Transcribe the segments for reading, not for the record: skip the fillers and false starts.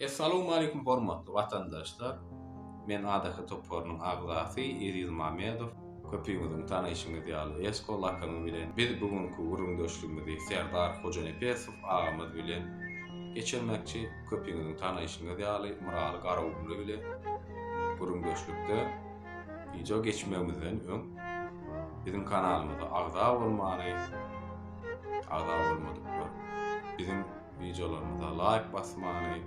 Essalawmaleýkum hormatly watandaşlar! Men ADH toparynyň agzasy Eziz Mamedow. Köpüňiziň tanyşyňyz ýaly Esko lakamy bilen biz bu günki gürrüňdeşligimizi Serdar Hojanepesow agamyz bilen geçirmekçi. Köpüňiziň tanyşyňyz ýaly Myraly Garagumly bilen gürrüňdeşlikde wideo geçmegimizden öň biziň kanalymyza agza bolmany, agza bolmadyklar biziň wideolarymyza laýk basmany,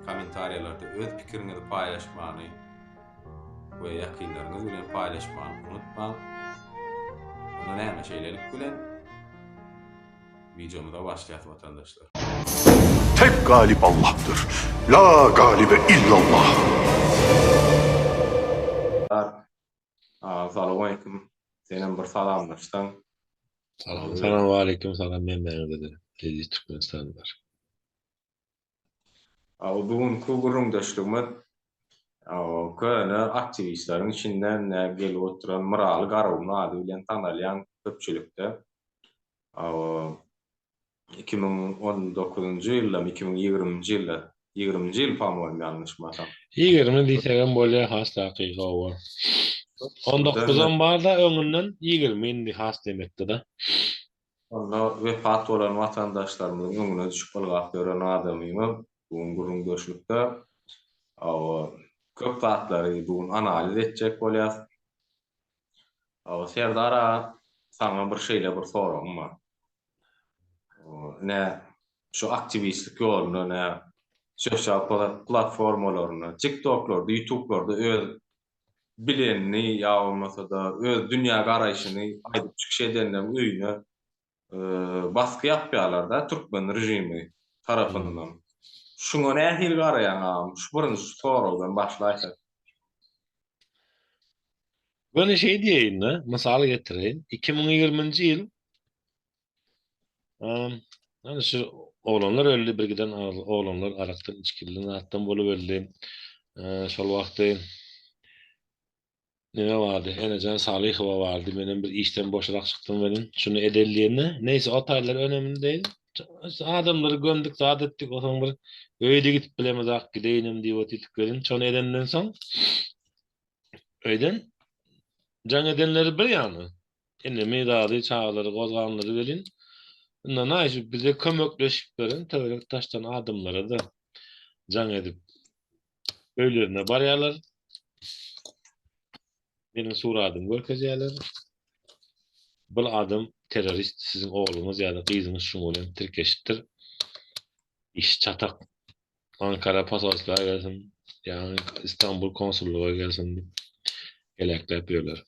kommentariýalarda öz pikiriňizi paýlaşmany we ýakynlaryňyz bilen paýlaşmany unutmaň. Onda näme şeýlelik bilen wideomyza başlaýas watandaşlar. Tek galip Allahdyr. La galibe illallah. Salowmaleýkim. Senem bir salamlaşsaň. Salam. Salowmaleýkim salam hemmäňize-de eziz Türkmenistanlylar. Bu günki gürrüňdeşligimiz köne aktiwistleriň içinden gelip oturan Myraly Garagum ady bilen tanalýan köpçülikde 2019-njy ýyldamy, 2020-nji ýylda, ýigriminji ýyl po-moýym ýalňyşmasam. 20 diýsegem bolýar has takygy hawa. On dokuzam bar-da öňünden, 20 indi has demekdi-de. Onda wepat bolan watandaşlarymyzyň öňüne düşüp ylgap ýören adamymyz bu gün gürrüňdeşlikde hawa köp zatlary bu gün analiz etjek bolýas. Hawa Serdar aga saňa bir şeýle bir soragym bar. Ne şu aktiwistlik ýolunda ne sosial platformalarynda, TikToklarda, YouTubelarda öz bilenini ýa bolmasa-da öz dünýä garaýşyny aýdyp çykyş edenleriň öýüne basgy ýapýarlar-da türkmen režimi tarapyndan. Şuňa nähili garaýaň agam? Şu birinji şu soragdan başlaýsak. Göni şeý diýeýin-de, mysal getireýin. 2020-nji ýyl Ana şu oglanlar öldi, bir giden oglanlar arakdan, içgilden zatdan bolup öldi. Şol wagty neme bardy? Enejan Salyhowa bardy. Menem bir işden boşrak çykdym welin, şuny edeli diýende, neýse o taýlar önemli değil. Adamlary gömdük, zat etdik, onsoň bir öýde gidip bilemizak, gideýinem diýip otyrdyk welin, şony edenden soň öýden jaň edenleri bir ýana. Enemi zady çagalary gozganlary welin ynanaý şu bize kömekleşip beren töwerek daşdan adamlara-da jaň edip öýlerine barýarlar. Meniň suradymy görkezýärler. Bul adam terrorist siziň ogluňyz ýa-da gyzyňyz şuň bilen tirkeşipdir. Işi çatak. Ankara posolstwa gelsin, ýa Istanbul konsullyga gelsin diýip heläkläp ýörler.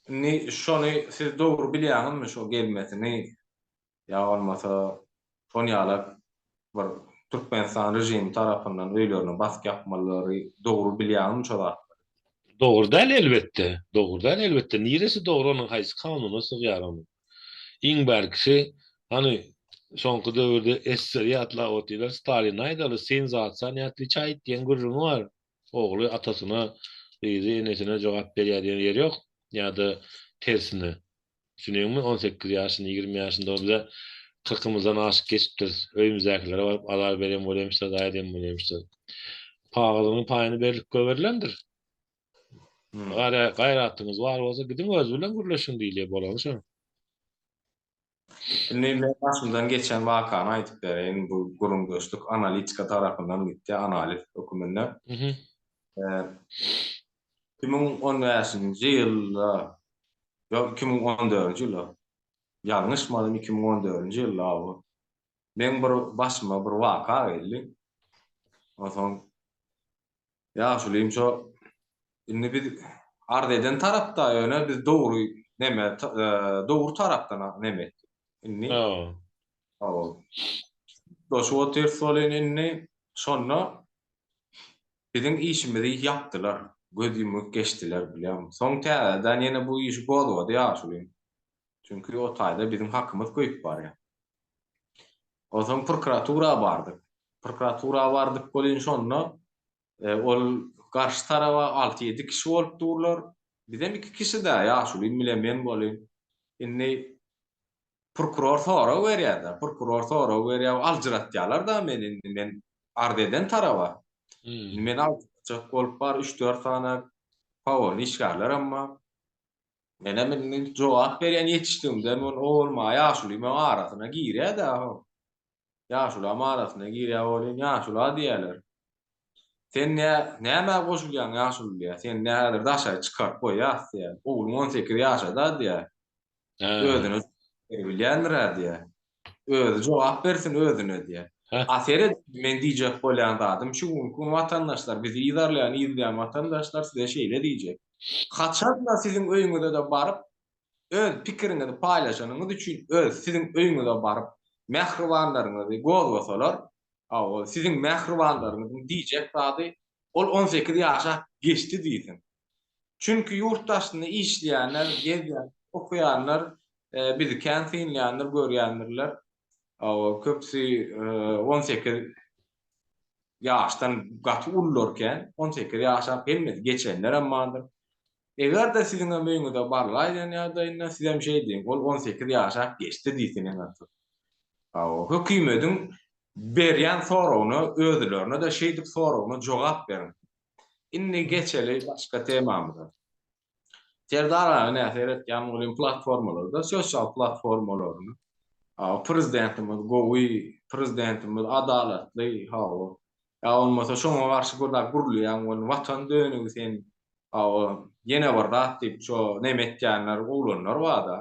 Indi şony siz dogry bilýäňizmi şo gelmesini ýa bolmasa şon ýalak bir Türkmenistan režimi tarapyndan öýlerine basyk ýapmalary dogry bilýäňizmi şo zatlary? Dogry däl elbetde, dogry däl elbetde niresi dogry onuň haýsy kanuna sygýar onuň. Iň bärkisi, hany, soňky döwürde SSR ýatlap otyrlar, Stalini aýdaly, Syn za otca ne otweçaýt diýen gürrüňi bar. Ogly atasyna, gyzy enesine jogap berýär diýen ýeri ýok. Ýa-da tersine. Düşünýäňmi, 18 ýaşynda, 20 ýaşynda ol bize kyrkymyzdan aşyk geçipdiris. Öýümizdäkilere baryp azar berýän bolýamyşlar, zaýa edýän bolýamyşlar. Kagyzynyň paýyny berlip goýberilendir. Gaýratyňyz bar bolsa gidiň özi bilen gürleşiň diýilýär bolany şo. Indi men başymdan geçen wakany aýdyp bereýin bu gürrüňdeşlik analitika tarapyndan gitdi analiz höküminde. 2015-nji ýylda ýok 2014-nji ýylda ýalňyşmadym 2014-nji ýylda bu. Meň bir başyma bir waka geldi. Onsoň Ýaşulym şo indi biz arz eden tarapda ýöne biz dogry neme dogry tarapdan neme etdik. Indi Hawa. Doşup otyrys welin indi şonda biziň işimizi ýapdylar. Göz ýumup geçdiler bilýäňmi. Soň täzeden ýene bu işi gozgady ýaşulym. Çünki o taýda biziň hakymyz köýüp barýar. Onsoň prokuratura bardyk. Prokuratura bardyk welin şonda ol garşy taraba alty-ýedi kişi bolup durlar. Bizem iki kişi-dä, ýaşulym bilen men bolyn. Indi prokuror sorag berýär-de, prokuror sorag berýär, aljyratýarlar-da meni indi men. Arz eden taraba. Indi men alçak bolup bar üç-dört sany pawon işgärlerem bar. Menem indi jogap berýän ýetişdigimden ol ogulma ýaşulymaň arasyna girýär-dä ho. Ýaşulam arasyna girýär welin, ýaşula diýýärler. Sen nä, nämä goşulýaň ýaşuly diýýär. Seni nä häzir daşary çykaryp goýýas diýýär. Ogluň 18 ýaşada diýýär. Özüne bilýändir-ä diýýär. Özi jogap bersin özüne diýýär. A seret, men diýjek bolýan zadym şu günki gün watandaşlar, bizi yzarlaýan, yzlaýan watandaşlar size şeýle diýjek. Haçan-da siziň öýüňize-de baryp, öz pikiriňizi paýlaşanyňyz üçin öz siziň öýüňize baryp, mähribanlaryňyzy gozgasalar, hawa, siziň mähribanlaryňyzyň diýjek zady, ol 18 ýaşa geçdi diýsin. Çünki ýurt daşynda işleýänler, gezýänler, okaýanlar bizi kän synlaýandyr, görýändirler. Hawa, köpüsi 18 ýaşdan gaty ulular kän, 18 ýaşap hemmesi geçenlerem bardyr. Eger-de siziňem öýüňize barlaýan ýagdaýynda sizem şeý diýiň, ol 18 ýaşap geçdi diýsin eň azyndan. Hawa, hökümediň berýän soragyna özülerine-de şeýdip soragyna jogap beriň. Indi geçeli başga temamyza. Serdar aga nä seretýän welin platformalarda, sosial platformalaryny. Prezidentimiz gowy, prezidentimiz adalatly, hawa. Ýa bolmasa şoňa garşy bir zat gürleýäň welin watan dönügi sen, hawa, ýene bir zat diýip şo neme etýänler, oglanlar barda.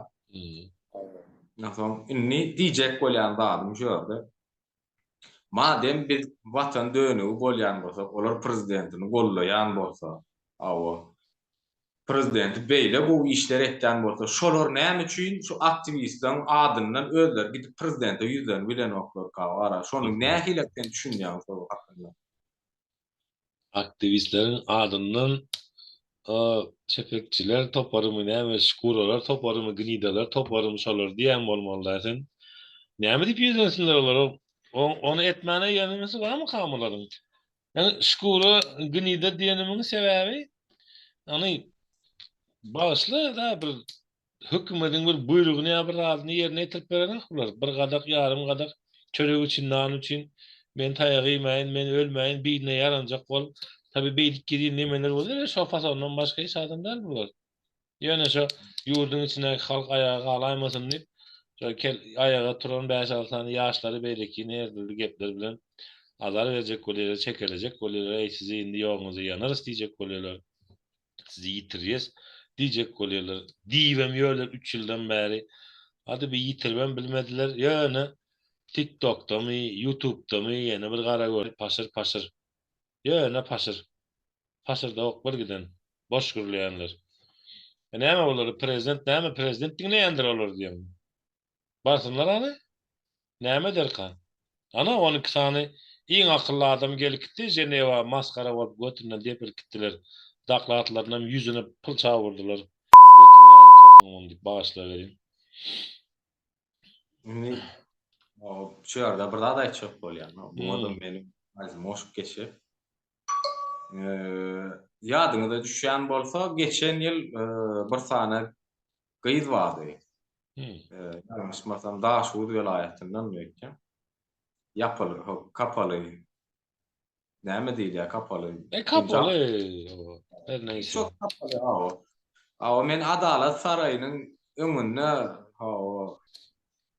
Onsoň indi diýjek bolýan zadym şu ýerde. Madem biz watan dönügi bolýan bolsak, olar prezidentini gollaýan bolsa, hawa, prezidenti beýle gowy işler etýän bolsa, şolar näme üçin şu aktiwistleriň adyndan özleri gidip prezidente ýüzlenip bilenoklarka, gara, şony nähili sen düşünýäň şol hakynda? Aktiwistleriň adyndan çepekçiler toparymy näme şkuralar toparymy gnidalar toparymy şolar diýýän bolmalyda sen. Näme diýip ýüzlensinler olar ony etmäne ýeňňesi barmyka bularyň? Ýagny şkura gnida diýenimiň sebäbi ýagny bagyşla da bir Hökümediň bir buýrugyny ýa bir zadyny ýerine ýetirip berenok bular. Bir gadak, ýarym gadak çörek üçin, nan üçin men taýak iýmäýin, men ölmäýin, birine ýaranjak bolup, tabi beýdip gizlin nemeler bolýar, şo fasondan başga hiç adam däl bular. Ýöne şo ýurduň içindäki halk aýaga galaýmasyn diýip, şo kel aýaga turan bäş-alty sany ýaşlary beýlekini her dürli gepler bilen azar berjek bolýarlar, çekelejek bolýarlar, eý sizi indi ýoguňyza ýanarys diýjek bolýarlar. Sizi ýitirýäs diýjek bolýarlar. Diýibem ýörler üç ýyldan bäri. Hadi bir ýitiribem bilmediler. Ýöne TikTokdamy, YouTubedamy ýene bir gara gör paşyr paşyr. Ýöne paşyr. Paşyrdawuk bir giden. Boş gürleýänler. E näme olary prezident näme prezident diňleýändir olary diýeň. Barsynlar hany. Näme ederka? Ana, 12 sany iň akylly adam gelip gitdi Ženewa, masgara bolup götünden depilip gitdiler. Dokladlarynam ýüzüne pylça urdular. Götüňizi aýryp sokuň muny diýip bagyşlaweriň. Indi şu ýerde bir zat aýtjak bolýan. Muňa-da meniň aýzym goşup geçjek. Ýadyňyza düşýän bolsa, geçen ýyl bir sany gyz bardy. Ýalňyşmasam Daşoguz welaýatyndan öýtýän. Ýapaly, kapaly. Näme diýilýär kapaly? E kapaly. Her näçe. Çok kapaly, hawa. Hawa, men Adalat saraýynyň öňünde, hawa,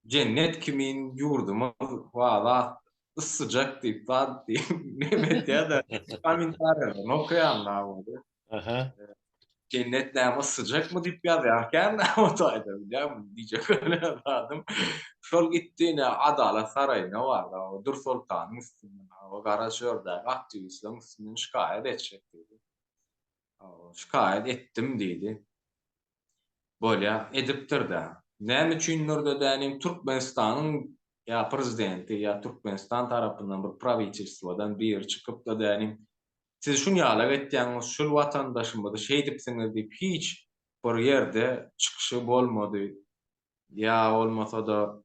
jennet kimin ýurdumyz wada yssyjak diýip zat diýip neme edýär-de kommentariýalaryny okaýan da boldy. Aha. Jennet näme yssyjakmy diýip ýazýar kän o taýda bilýärmi diýjek bolýan zadym. Şol gitdi ine Adalat saraýyna bardy o Dürsoltanyň üstünden o gara şördäki aktiwistleriň üstünden şikaýat etjek diýdi. Şikaýat etdim diýdi. Bolýa, edipdir-dä. Näme üçindir-de dänim Türkmenistanyň ýa prezidenti ýa Türkmenistan tarapyndan bir prawitelstwodan biri çykyp-da dänim siz şun ýalak etýäňiz, şul watandaşymyzy şeýdipsiňiz diýip hiç bir ýerde çykyşy bolmady. Ýa bolmasa-da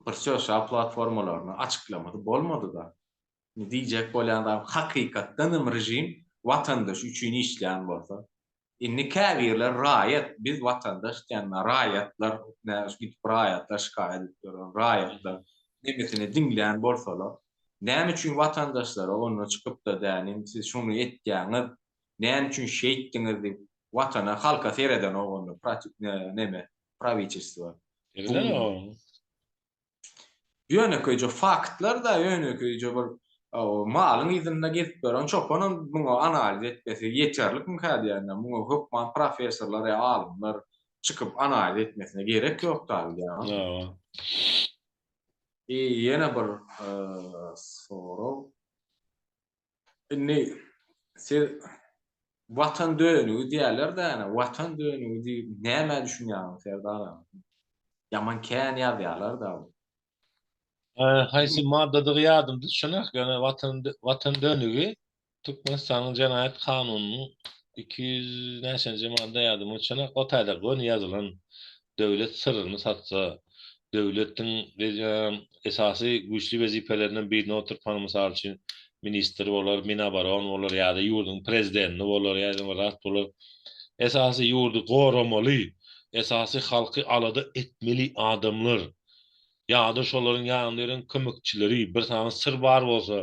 bir sosial platformalarynda açyklamasy bolmady-da. Indi diýjek bolýan zadym hakykatdan hem režim watandaşy üçin işleýän bolsa, indi käbirler raýat, biz watandaş diýende raýatlar, gidip raýatlar şikaýat edip ýören raýatlar nemesini diňleýän bolsalar, Näme üçin watandaşlara onda çykyp-da dänim siz şuny etýäňiz, näme üçin şeýtdiňiz diýip watana, halka seredenok onda neme, prawitelstwo. Seredenok. Ýönekeýje faktlar-da, ýönekeýje bir malyň yzynda gezip ýören çopanam muňa analiz etmesi ýeterlikmikä diýýän-de, muňa hökman professorlar ýa alymlar çykyp analiz etmesine gerek ýok dagy diýýän. Hawa. I ýene bir sorag. Indi siz Watan dönügi diýýärler-dä ýa-ni, Watan dönügi diýip nämä düşünýäňiz Serdar aga? Ýaman kän ýazýarlar-da bu. Haýsy maddadygy ýadymda düşenok, ýöne Watan Watan dönügi Türkmenistanyň Jenaýat kanunynyň 200 näçenji madda ýadyma düşenok, o taýda göni ýazylan döwlet syryny satsa, döwletiň esasy güýçli wezipelerinden birine oturyp, hany mysal üçin, ministr bolar, minaboron bolar ýa-da ýurduň prezidenti bolar ýa-da bir zat bolar. Esasy ýurdy goramaly, esasy halky alada etmeli adamlar ýa-da şolaryň ýanynda ýören kömekçileri, bir sany syr bar bolsa,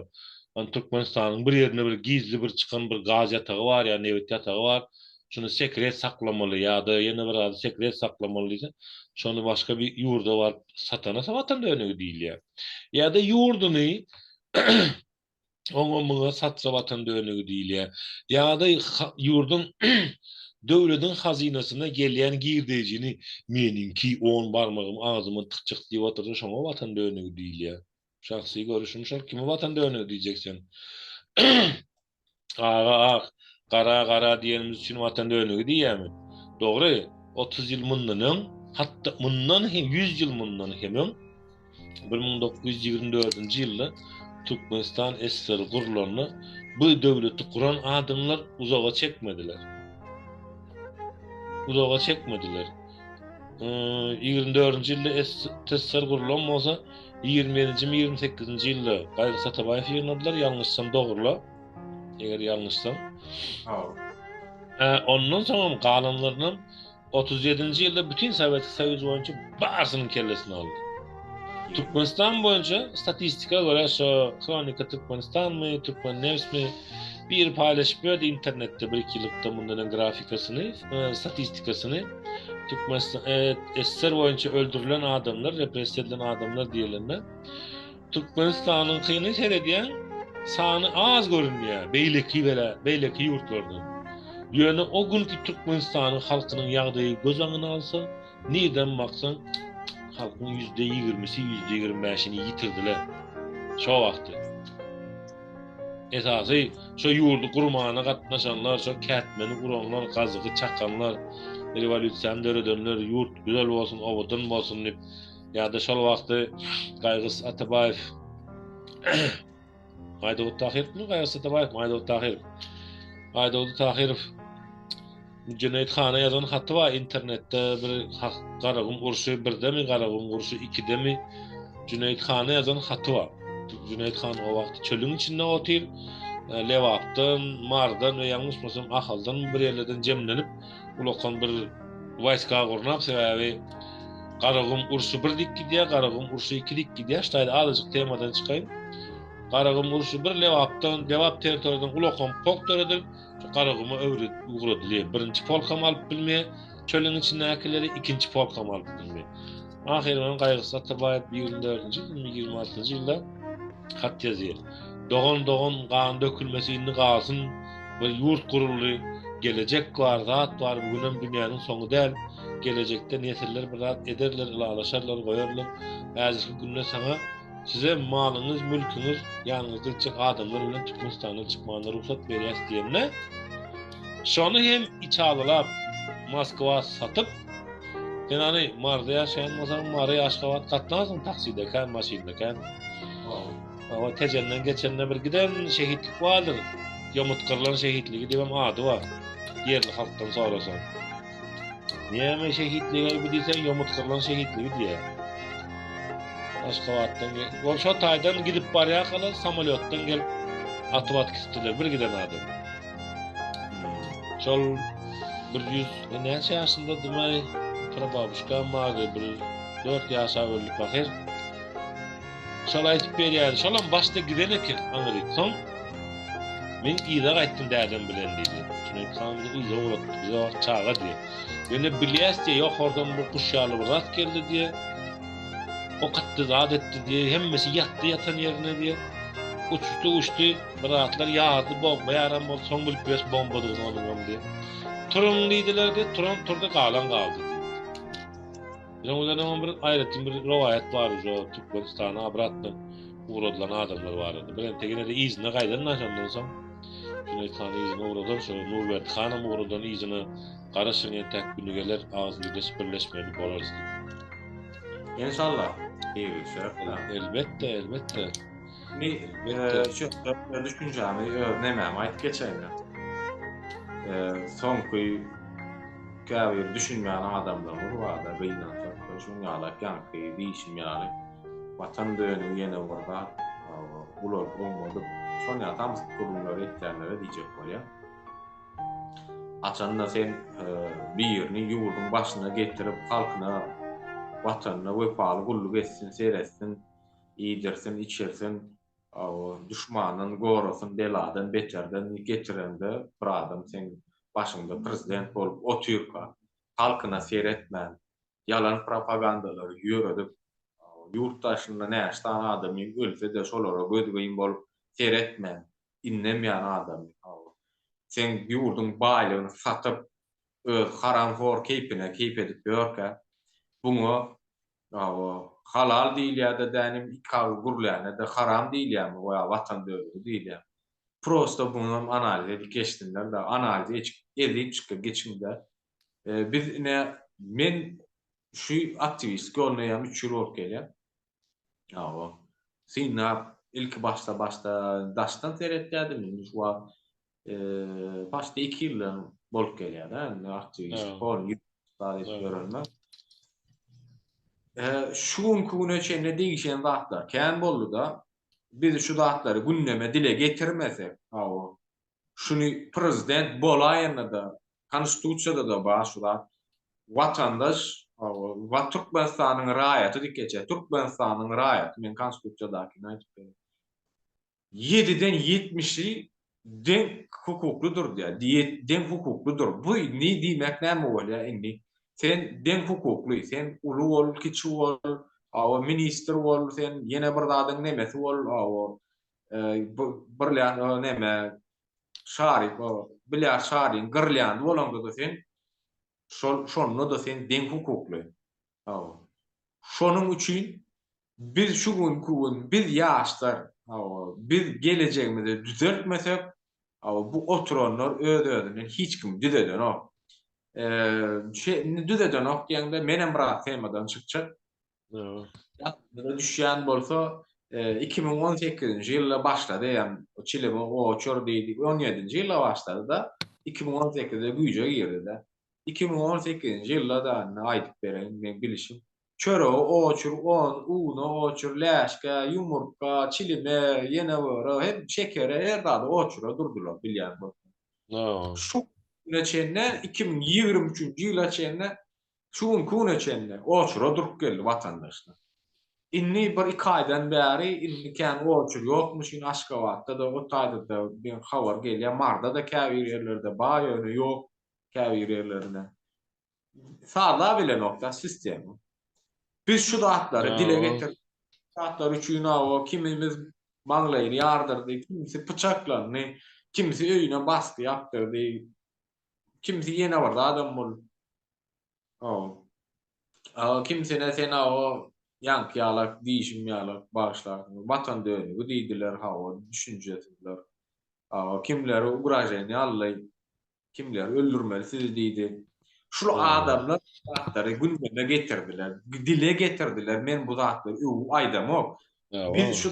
hany Türkmenistanyň bir ýerinde bir gizli bir çykan bir gaz ýatagy bar ýa nebit ýatagy bar, şuny sekret saklamaly ýa-da ýene bir zady sekret saklamaly diýse, şony başga bir ýurda baryp satana watan dönügi diýilýär. Ýa-da ýurduny oňa muňa satsa watan dönügi diýilýär. Ýa-da ýurduň döwlediň hazynasyna gelýän girdeýjini meniňki on barmagym agzyma tykjak diýip otursa şoňa watan dönügi diýilýär. Şahsy görüşim şol. Kime watan dönügi diýjek sen? Aga ak, gara gara diýenimiz üçin watan dönügi diýýämi? Dogry, 30 ýyl mundan öň, hatda mundan hem 100 ýyl mundan hem öň 1924-nji ýylda Türkmenistan SSR gurlanda bu döwleti guran adamlar uzaga çekmediler. Uzaga çekmediler. 24-nji ýylda SSR gurulan bolsa, 27-nji, 28-nji ýylda Gaýgysyz Atabaýew ýygnadylar, ýalňyşsam dogrula. Eger ýalňyşsam. Hä, ondan soňam galanlarynam 37-nji ýylda bütin Sowet Soýuzy boýunça barsynyň kellesini aldy. Türkmenistan boýunça statistika görä şo Hronika Türkmenistanmy, Türkmennewsmi biri paýlaşyp ýördi internetde bir iki ýyllykda mundan öň grafikasyny, e, statistikasyny. Türkmenistan e, SSR boýunça öldürilen adamlar, repressiýa edilen adamlar diýilende Türkmenistanyňkyny seredýäň, sany az görünýär beýleki bela, beýleki ýurtlardan. Ýöne o günki Türkmenistanyň halkynyň ýagdaýy göz öňüne alsa, nirden baksaň halkyň ýüzde ýigrimisi, ýüzde 25-ini ýitirdiler. Şo wagty. Esasy şo ýurdy gurmana gatnaşanlar, şo kätmeni uranlar, gazygy çakanlar, rewolýusiýany döredenler, ýurt güzel bolsun, owadan bolsun diýip, Ýa-da şol wagty Gaýgysyz Atabaýew Aýdogdy Tahyrowmy, Gaýgysyz Atabaýewmi, Aýdogdy Tahyrow. Aýdogdy Tahyrow Jüneýit hana ýazan haty bar internetde bir Garagum urşy birdemi, Garagum urşy ikidemi Jüneýit hana ýazan haty bar. Jüneýit han o wagt çölüň içinde otyr. Lebapdan, Mardan we ýalňyşmasam Ahaldan bir ýerlerden jemlenip ulakan bir waýska gurnap, sebäbi Garagum urşy bir dik gidýär, Garagum urşy iki dik gidýär. Şu taýda azajyk temadan çykaýyn. Garagum urşy bir Lebapdan, Lebap territoriýadan ulakan polk döredilip, şu Garaguma öwret ugradylýar. Birinji polkam alyp bilmeýär, çölüň içindäkileri, ikinji polkam alyp bilmeýär. Ahyry bilen Gaýgysyz Atabaýew 24-nji ýylmy, 26-njy ýylda hat ýazýar. Dogan dogan gan dökülmesi indi galsyn, bir ýurt guruldy, gelejek bar, zat bar, bu günem dünýäniň soňy däl, gelejekde nesiller bir zat ederler, ylalaşarlar, goýarlar. Häzirki günde saňa, size malyňyz, mülküňiz, ýanyňyzda gitjek adamlar bilen Türkmenistandan çykmanyna rugsat berýäs diýende, şony hem içalylap Moskwa satyp, Sen hany Maryda ýaşaýan bolsaň, Mary, Aşgabat gatnarsyň takside kän, maşynda kän. Hawa, Tejenden geçende bir giden şehitlik bardyr. Ýomut gyrlan şehitligi diýibem ady bar. Ýerli halkdan sorasaň. Näme şehitligi bu diýseň, ýomut gyrlan şehitligi diýýär. Aşgabatdan ol şo taýdan gidip barýarkalar samolýotdan gelip atyp atyp gitdiler bir giden adam. Şol bir ýüz näçe ýaşyndadym-aý, prababuşkam bardy, bir dört ýaşap öldi pahyr. Şol aýdyp berýärdi. Şolam başda giden eken aňryk. Soň men yza gaýtdym dädem bilen diýdi. Jüneýit han bizi yza ugratdy. Biz o wagt çaga diýýär. Ýöne bilýäs diýýär, ýokardan bir guş ýaly bir zat geldi diýýär. Ok atdy, zat etdi diýýär. Hemmesi ýatdy ýatan ýerine diýýär. Uçdy, uçdy, bir zatlar ýardy, bomba ýaran boldy. Soň bilip ýörüs bombadygyny onuňam diýýär. Turuň diýdiler diýýär. Turan turdy, galan galdy diýýär. Biziň bilen bir aýratyn bir rowaýat bar şu Türkmenistana obratno ugradylan adamlar barada. Bir entek ýene-de yzyna gaýdan da şondan soň. Jüneýit hany yzyna ugradan, şo Nurberdi hanam ugradan yzyna garaşyň entäk güni geler agyz birleşip birleşmeli bolarys diýip. Enşallah. Birleşeris. Elbetde, elbetde. Indi şu düşünjämi öz nemämi aýdyp geçeýin. Soňky Käbir düşünmeýän adamlarymyz barda gynansak-da şuň ýalak ýaňky diýşim ýaly Watan dönügi ýene bir zat ulalyp oňmadyk şon ýaly samsyk gürrüňleri etýänlere diýjek bolýan. Haçanda sen birini ýurduň başyna getirip halkyna Watanyna wepaly gulluk etsin seretsin iýdirsin içirsin duşmandan gorasyn beladan beterden getirende bir adam seň başyňda prezident bolup otyrka halkyna seretmän ýalan propagandalary ýöredip ýurt daşynda näçe sany adamy ölsede şolara göz gyýym bolup seretmän innemýän adamy seň ýurduň baýlygyny satyp öz haramhor keýpine keýp edip ýörkä buňa Hawa, halal diýilýär-de dänim, ikagy gürlände-de haram diýilýärmi goýa watan dönügi diýilýär. Prosta bunam analiz edip geçsinler-de, analiz eçip ezipçikge geçiň-de. Biz ine men şu aktiwistlik ýoluna eýýäm üç ýyl bolup gelýär. Hawa. Synlap ilki başda başda daşdan seretýärdim, indi şu wagt Başda iki ýyldan bolup gelýär-de, indi aktiwist bol, ýüz edip ýörenler. Şu günki güne çenli degişen zatlar kän boldy-da. Biz şu zatlary gündeme dile getirmesek, hawa, şuny prezident bolaýanda-da, konstitusiýada-da bar şu zat, watandaş, hawa, Türkmenistanyň raýaty diýip geçýär. Türkmenistanyň raýaty, men konstitusiýadakyny aýdyp berýän. Ýediden ýetmişi deň hukuklydyr diýýär. Deň hukuklydyr. Bu indi diýmek näme bolýar indi? Sen deň hukukly, sen uly bol, kiçi bol, hawa, ministr bol, sen ýene bir zadyň nemesi bol, hawa, birlän neme, şarik, bilýär şarigiň gyrlýandy bolaňda-da sen şol şonda-da sen deň hukukly. Hawa. Şonuň üçin biz şu günki gün biz ýaşlar, hawa, biz gelejegimizi düzeltmesek, hawa, bu oturanlar öz-özünden hiç kim düzedenok. Eee, indi düzedenok diýeňde menem biraz temadan çykjak. Ýadyňyza düşýän bolsa, 2018-nji ýylda başlady eýýäm çilimi oçur diýdi, 17-nji ýylda başlady-da, 2018-de güýje girdi-de. 2018-nji ýylda-da indi aýdyp bereýin, meň bilişim, çörege oçur, on, una oçur, läşkä, ýumurtga, çilime, ýene bir, hem şekere, her zada oçura durdular, bilýän bolsaň. Şu güne çenli, 2023-nji ýyla çenli, şu günki güne çenli oçura durup geldi watandaşlar. Indi bir iki aýdan bäri indi kän oçur ýokmuş, indi Aşgabatda-da, o taýda-da bir habar gelýär, Marda-da käbir ýerlerde bar, ýöne ýok. Käbir ýerlerinde. Sazlap bilenokda sistema. Biz şu zatlary dile getirdik. Zatlar üçin awa kimimiz maňlaýyny ýardyrdy, kimisi pyçaklandy, kimisi öýüne basgy ýapdyrdy, kimisi ýene bir zadam boldy. Awa. Kimsine sen awa ýaňky ýalak diýşim ýalak bagyşlarsyňyz. Watan dönügi diýdiler, hawa düşünjesizler. Awa kimleri ugraženiýa aldy. Kimler öldürmeli sizi diýdi. Şul adamlar zatlary gündeme getirdiler, dile getirdiler. Men bu zatlary öwüp aýdamok. Biz şu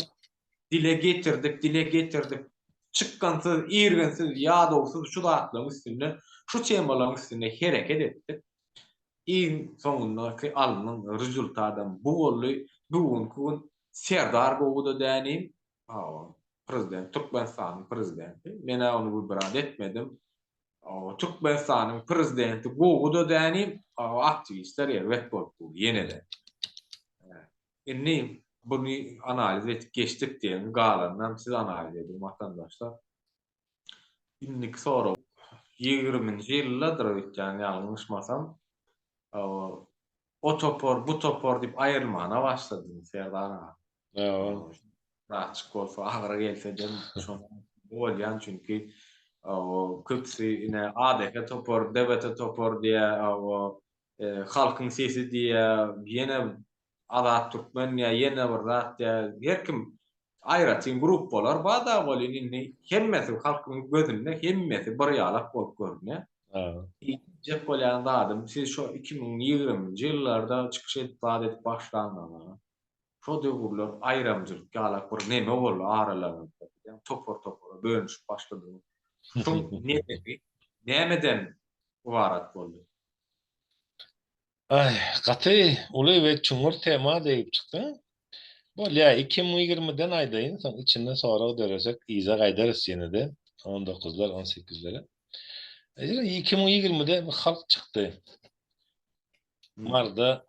dile getirdik, dile getirdik. Çykgynsyz, irginsiz, ýadawsyz şu zatlaryň üstünde, şu temalaryň üstünde hereket etdik. Iň soňundaky alnan rezultadam bu boldy. Bu günki gün Serdar gowy-da dänim, Hawa, prezident, Türkmenistanyň prezidenti. Men-ä ony wybrat etmedim. Hawa, Türkmenistanyň prezidenti gowy-da dänim, hawa, aktiwistler erbet bolup dur ýene-de. Indi. Buny analiz edip geçdik diýen, galanynam siz analiz ediň watandaşlar. Indiki sorag. Ýigriminji ýyldadyr öýtýän ýalňyşmasam, o topar, bu topar diýip aýrylmana başladyň Serdar aga. Hawa. Birazjyk bolsa agyry gelse-de şony bolýan çünki köpüsi ine ADH topar, DBT topar diýýär, Halkyň sesi diýýär, ýene Azat Türkmen diýýär, ýene bir zat diýýär. Her kim aýratyn gruppalar bar-da welin indi hemmesi halkyň gözünde hemmesi bir ýalak bolup görünýär. Diýjek bolýan zadym siz şo 2020-nji ýyllarda çykyş edip zat edip başlanyňyzda şo döwürler aýramjylyk ýalak bir neme boldy aralaryňyzda topar-topara bölünişip başladyňyz. Şoň nedeni nämeden ybarat boldy? Aý, gaty uly we çuňňur tema degip çykdyň. Bolýa, 2020-den aýdaýyn, soň içinde sorag döresek yza gaýdarys ýene-de, on dokuzlar, on sekizlere. 2020-de bir halk çykdy. Marda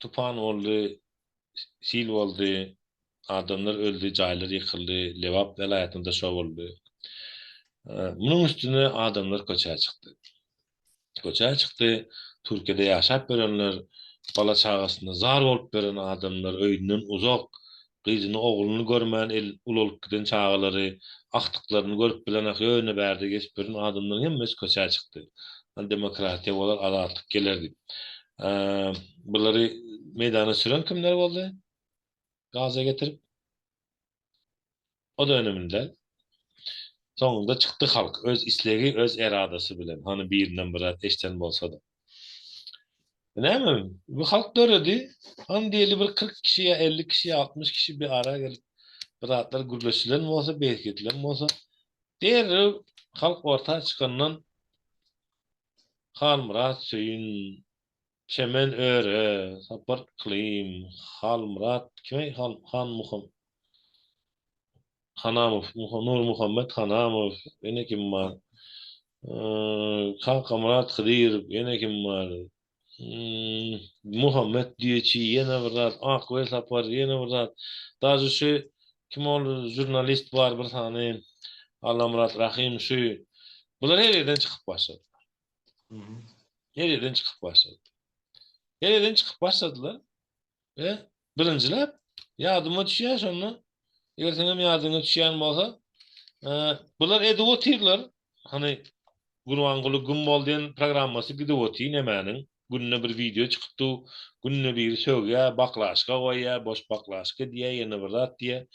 tupan boldy, sil boldy, adamlar öldi, jaýlar ýykyldy, Lebap welaýatynda şo boldy. Munuň üstüne adamlar köçä çykdy. Köçä çykdy, Türkiýede ýaşap ýörenler, bala-çagasyna zar bolup ýören adamlar, öýünden uzak, gyzyny, ogluny görmän el ulalyp giden çagalary, agtyklaryny görüp bilenak ýöne bärde gezip ýören adamlaryň hemmesi köçä çykdy. Hany demokratiýa bolar, azatlyk geler diýip. Bulary meýdana süren kimler boldy? Gaza getirip. O-da önemli däl. Soňunda çykdy halk öz islegi, öz eradasy bilen. Hany birinden bir zat eşden bolsa-da. Näme, bu halk döredi. Hany diýeli bir 40 kişi ýa 50 kişi ýa 60 kişi bir ara gelip bir zatlar gürleşilen bolsa, berkidilen bolsa, derrew halk orta çykandan Halmyrat Söýün, Çemen Öre, Sapar Yklym, Halmyrat kime Han Han Muham Hanamow, Nurmuhammet Hanamow, ýene kim bar? Kakamyrat Hydyrow, ýene kim bar? Muhammet Düýeçi, ýene bir zat, Akwel Sapar, ýene bir zat. Daže şu kim ol žurnalist bar bir sany Allamyrat Rahym şu. Bular her ýerden çykyp başladylar. Her ýerden çykyp başlady. Her ýerden çykyp başladylar. We birinjiläp ýadyma düşýär şonda. Eger seňem ýadyňa düşýän bolsa, bular edip otyrlar. Hany Gurbanguly güm bol diýen programmasy gidip otyr nemäniň. Günde bir wideo çykyp dur. Günde biri sögýär, baklaşka goýýar, boş baklaşka diýýär, ýene bir zat diýýär.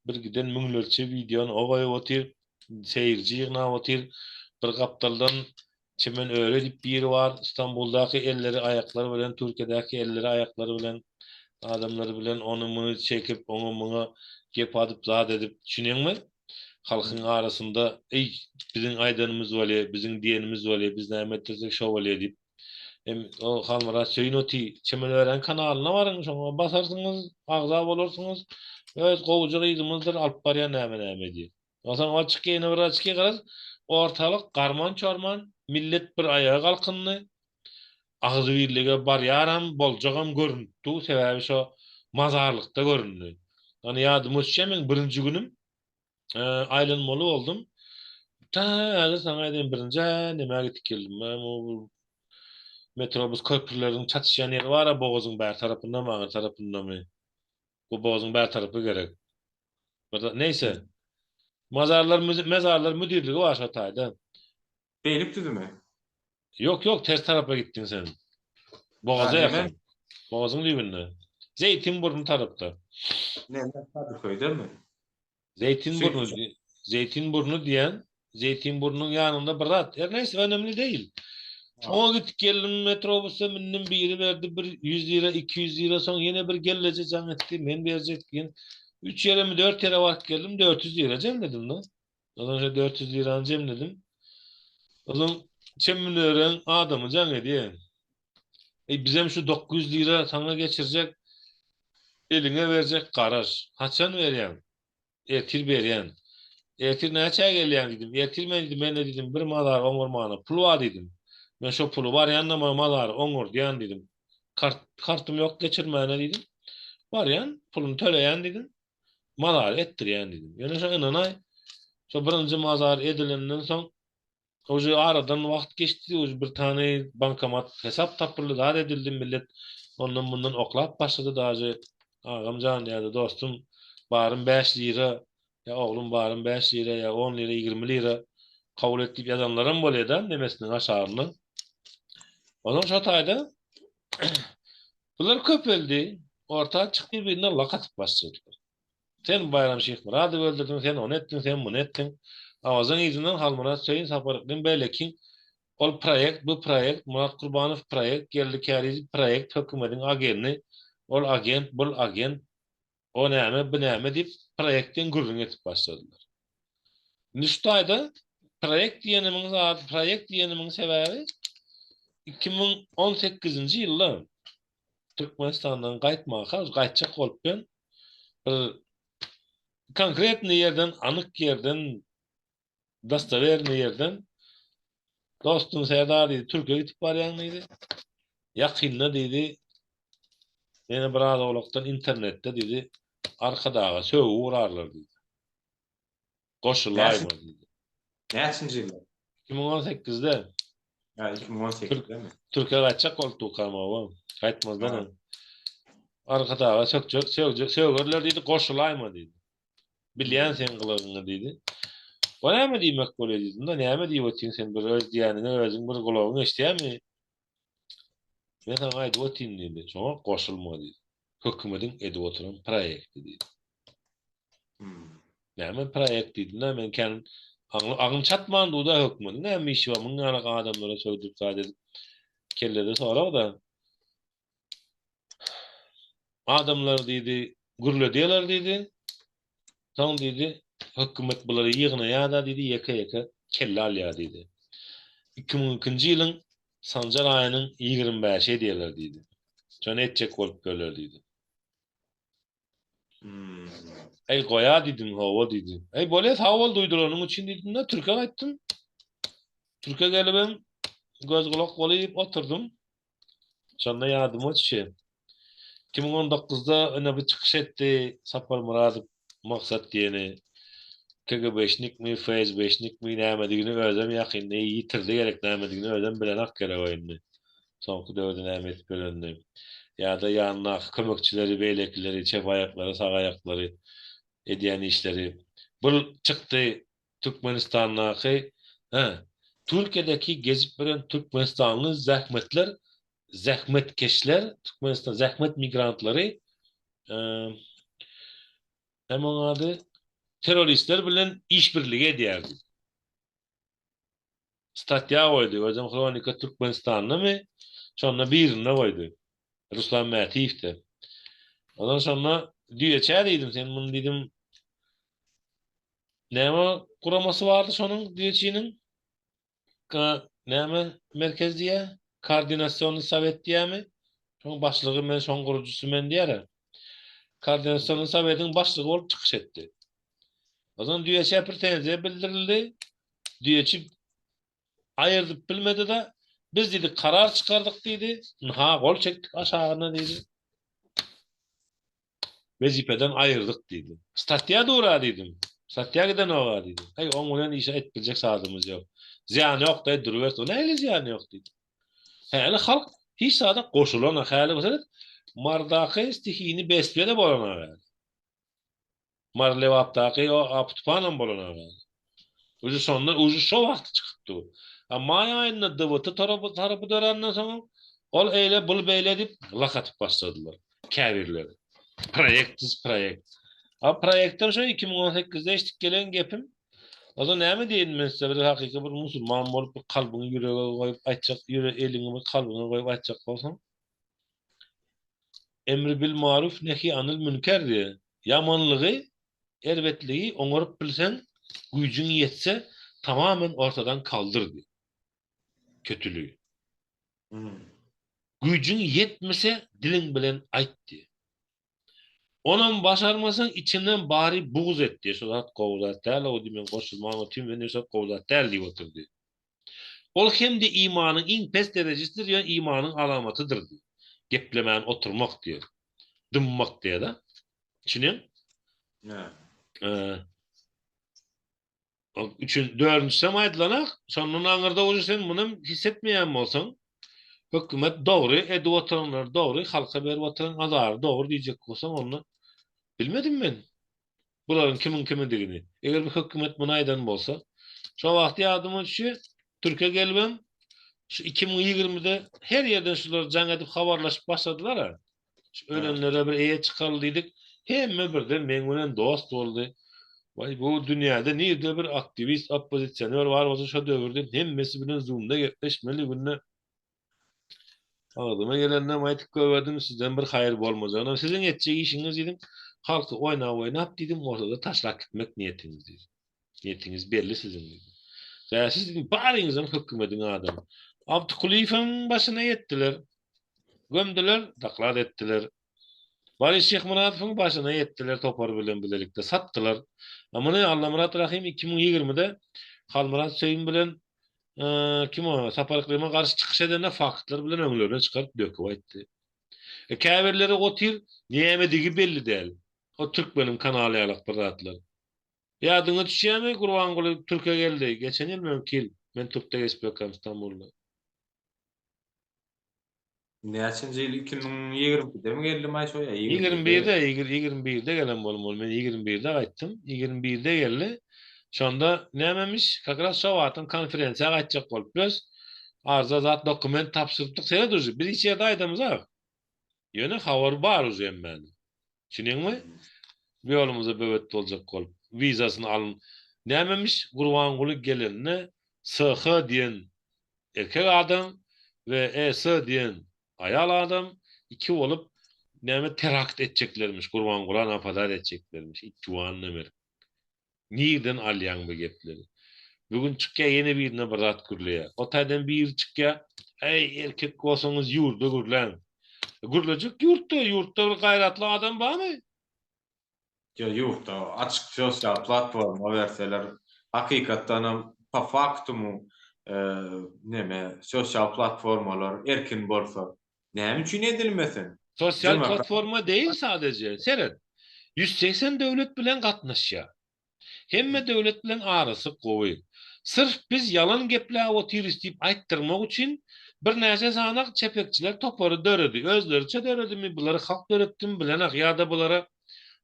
Bir giden müňlerçe wideony o goýup otyr. Seýirji ýygnap otyr. Bir gapdaldan Çemen Öre diýip biri bar. Stambuldaky elleri aýaklary bilen, Türkiýedäki elleri aýaklary bilen adamlar bilen ony muny çekip, oňa muňa gep adyp zat edip, düşünýäňmi? Halkyň arasynda eý biziň aýdanymyz bolýa, biziň diýenimiz bolýa, biz näme etdirsek şo bolýa diýip. Hem o Halmyrat Söýün oty Çemen Öräň kanalyna baryň, şoňa basarsyňyz, agza bolarsyňyz. Öz gowuja gyzymyzdyr, alyp barýar näme näme edýär. Onsoň ol çykýa ýene bir çykýa garaz ortalyk garman-çorman millet bir aýaga galkyndy. Agzybirlige barýaram boljagam görünip dur sebäbi şo mazarlykda göründi. Ony ýadyma düşýär meň birinji günüm aýlanmaly boldum. Tä häzir saňa aýdaýyn birinji nämä gidip geldim. Metrobus köprüleriň çatyşýan ýeri bar-a bogazyň bäri tarapyndamy aňry tarapyndamy. Bu bogazyň bäri tarapy gerek. Bir neýse. Mazarlar mezarlar müdirligi bar şo taýda. Beýlik düzümi? Ýok, ýok, ters tarapa gitdiň sen. Bogaza ýakyn. Bogazyň düýbünde. Zeýtinburny tarapda. Neme, Kadyköýdemi? Zeýtinburny, Zeýtinburny diýen, Zeýtinburnuň ýanynda bir zat. Her neýse, önemli değil. Şoňa gitdik geldim, metrobusda mündim, biri berdi bir 100 lira, 200 lira, soň ýene bir gelleje jaň etdi, men berjek diýen. 3 ýeremi, 4 ýere baryp geldim, 400 lira jemledim-de. Ondan şo 400 lirany jemledim. Ondan Çeminöreň adamy jaň edýär. Eý, bizem şu 900 lira saňa geçirjek, eliňe berjek garaş. Haçan berýäň? Ertir berýän. Ertir näçä gelýäň diýdim. Ertir men diýdim, mende diýdim, bir mazar oňarmana pul bar diýdim. Men şo puly barýan-da mazary oňardýan diýdim. Kart, kartym ýok geçirmäne diýdim. Barýan, puluny töleýän diýdim. Mazar etdirýän diýdim. Ýöne şo ynanaý, şo birinji mazar edilenden soň uje aradan wagt geçdi, uje bir tany bankomat hesap tapyldy, zat edildi, millet ondan mundan oklap başlady daže agam jan ýa-da dostum barym 5 lira ýa oglum barym 5 lira ýa 10 lira 20 lira kabul et diýip ýazanlaram bolýar-da nemesiniň aşagynda. Ondan şo taýda Bular köpeldi, orta çykdy bir-birine lak atyp başladylar. Sen Baýram Şyhmyradowy öldürdiň, sen ony etdiň, sen muny etdiň. Awazaň yzyndan Halmyrat Söýün, Sapar Yklym beýlekiň ol proýekt, bu proýekt, Myrat Kurbanow proýekt, Geldi Kärizow proýekt, hökümediň ageni, ol agent, bul agent, O näme, bu näme diýip, proýektden gürrüň edip başladylar. Indi şu taýda proýekt diýenimiň zady, proýekt diýenimiň sebäbi 2018-nji ýylda Türkmenistandan gaýtmaka, gaýtjak bolup ben bir konkretny ýerden, anyk ýerden Dostowernyý ýerden Dostum Serdar diýdi, Türkiýe gidip barýaň diýdi. Ýakynda diýdi, ýene bir az owlakdan internetde diýdi, Arkadaga sögi urarlar diýdi. Goşulaýma diýdi. Näçinji ýylda? 2018-de. Ýa 2018-demi? Türkiýe gaýtjak bolup dukam oba. Gaýtmazdan öň. Arkadaga sökjek, sögerler diýdi, goşulaýma diýdi. Bilýän seň gylygyňy diýdi. O näme diýmek bolýar diýdim-de, näme diýip otyň sen bir öz diýýäniňe özüň bir gulagyň eşidýärmi? Men saňa aýdyp otyryn diýdi. Şoňa goşulma diýdi. Hökümediň edip oturan proýekti diýdi. Hmm. Näme proýekt diýdim-de, men kän aňly aňym çatman duda hökümediň näme işi bar, muň ýaly adamlara sögdürip zat edip kellede sorag-da. Adamlar diýdi, gürledýärler diýdi. Soň diýdi, hökümet bulary ýygnaýar-da diýdi, ýeke-ýeke kelle alýar diýdi. 2002-nji ýylyň Sanjar aýynyň 25-i edýärler diýdi. Şony etjek bolup ýörler diýdi. Hmm. Eý goýa diýdim, hawa diýdi. Eý bolýa sag bol duýduranyň üçin diýdim-de, Türke gaýtdym. Türke gelibem göz gulak bolup oturdym. Şonda ýadyma düşýär. 2019-da ine bir çykyş etdi Sapar Myradow Maksat diýeni. KGB-şnikmi, FSB-şnikmi nämedigini özem ýakynda ýitirdi gerek nämedigini özem bilenak gerek o indi. Soňky döwürde näme edip ýörenini. Ýa-da ýanyndaky kömekçileri, beýlekileri, çep aýaklary, sag aýaklary edýän işleri. Bul çykdy Türkmenistandaky, hä, Türkiýedeki gezip ýören türkmenistanly zähmetler, zähmetkeşler, Türkmenistan zähmet migrantlary, näme onuň ady, terroristler bilen işbirligi edýär diýip. Statýa goýdy, özem Hronika Türkmenistandamy, şonda birinde goýdy. Ruslan Mätiýewde. Ondan şonda düýeçä diýdim, sen muny diýdim, näme guramasy bardy şonuň düýeçiniň? Ka, näme merkez diýýär? Koordinasionnyý sowet diýýärmi? Şoň başlygy men, şoň gurujysy men diýýär. Koordinasionnyý sowetiň başlygy bolup çykyş etdi. Ondan düýeçä pretenziýa bildirildi. Düýeçi aýyrdyp bilmedi-de, biz diýdi, karar çykardyk diýdi. Ynha, gol çekdik aşagyna diýdi. Wezipeden aýyrdyk diýdi. Statýa dur-a diýdim. Statýa gidenog-a diýdi. Heý, oň bilen işe edip biljek zadymyz ýok. Zyýany ýok-da, durubersin. O nähili zyýany ýok diýdi. Häli halk hiç zada goşulanok. Häli seret, Marydaky stihiyny bestwe-de bolanok häli. Mary-Lebapdaky o Apy-tupanam bolan aga. Uje şonda, uje şo wagty çykyp dur. A maý aýynda DWT tarapy, tarapy döränden soň ol eýle, bul beýle diýip lak atyp başladylar. Käbirleri. Proýektsiz proýekt. A proýektden şo 2018-de eşidip gelen gepim. O da näme diýeýin men size bir hakyky bir musulman bolup bir kalbyňy ýürege goýup aýtjak, ýüre eliňi bir kalbyňa goýup aýtjak bolsaň. Emri bil maruf nehi anil münker diýýär. Ýamanlygy, erbetligi oňaryp bilseň, güýjüň ýetse, tamamen ortadan kaldyr diýýär. Kötüligi. Güýjüň ýetmese, diliň bilen aýt diýýär. Onam başarmasaň, içiňden bary bugz et diýýär. Şo zat gowy zat däl-ow diýip, men goşulman otyryn, men şo zat gowy zat däl diýip otyr diýýär. Ol hem-de imanyň iň pes derejesidir, ýöne imanyň alamatydyr diýýär. Geplemän oturmak diýýär. Dymmak diýýär-de. Düşünýäň? Hä. Üçün, dördünjisem aýdylanak, şondan aňyrda uje sen munam his etmeýän bolsaň, hökümet dogry, edip oturanlary dogry, halka berip oturan azary dogry diýjek bolsaň, onda bilmedim men bularyň kimiň kimidigini. Eger bu hökümet muny aýdan bolsa, şo wagt ýadyma düşýär, Türkiýä gelibem şu 2020-de her ýerden şular jaň edip habarlaşyp başladylar-a. Şu ölenlere bir eýe çykaly diýdik. Hemme birden meň bilen dost boldy. Waý bu dünýäde nirde bir aktiwist, oppozisioner bar bolsa şo döwürde hemmesi bilen zoomda gepleşmeli günde. Agzyma geleninem aýdyp goýberdim, sizden bir haýyr bolmajagynam. Siziň etjek işiňiz diýdim, halky oýnap-oýnap diýdim, ortada taşlap gitmek niýetiňiz diýdim. Niýetiňiz belli siziň diýdim. Sebäbi siz diýdim, baryňyzam hökümediň adamy. Abdykulyýewiň başyna ýetdiler. Gömdüler, doklad etdiler. Boris Şyhmyradowyň başyna ýetdiler topar bilen bilelikde satdylar. A muny Allamyrat Rahym 2020-de Halmyrat Söýün bilen kim o Sapar Yklyma garşy çykyş edende faktlar bilen öňlerine çykaryp döküp aýtdy. E, käbirleri otyr, nämedigi belli däl. O türkmeniň kanaly ýalak bir zatlar. Ýadyňa düşýärmi Gurbanguly türke geldi geçen ýylmy öňki ýyl men türkde geçip ýörkäm Stambulda. Näçinji ýyl 2022-demi geldimaý şo ýa 21-de 21-de gelen bolmaly men 21-de gaýtdym 21-de geldi şonda nämemiş kak raz şo wagtam konferensiýa gaýtjak bolup biz arza zat dokument tabşyrypdyk seret uje biz hiç ýerde aýdamyzak ýöne habar bar uje hemmäniň Düşünýäňmi? Bu ýolumyza böwet boljak bolup, wizasyny alyn. Nämemiş, Gurbanguly gelende SH diýen erkek adam we ES diýen aýal adam iki bolup näme terakt etjeklermiş, Gurbangula napadat etjeklermiş. It juwan nemer. Nirden alýaň bu gepleri? Bu gün çykýa ýene birine bir zat gürleýä. O taýdan biri çykýa, Äý, erkek bolsaňyz ýurda gürläň. Gürlejek ýurtda, ýurtda bir gaýratly adam barmy? Ýa ýurtda açyk sosial platforma berseler, hakykatdanam po faktumu neme sosial platformalar erkin bolsa, Näme üçin edilmesin? Sosial platforma değil sadece. Seret. 180 döwlet bilen gatnaşýar. Hemme döwlet bilen arasy gowy. Syrf biz ýalan gepläp otyrys diýip aýtdyrmak üçin birnäçe sanak çepekçiler topary döredi. Özleriçe döredimi, bulary halk döretdimi bilenak ýa-da bulara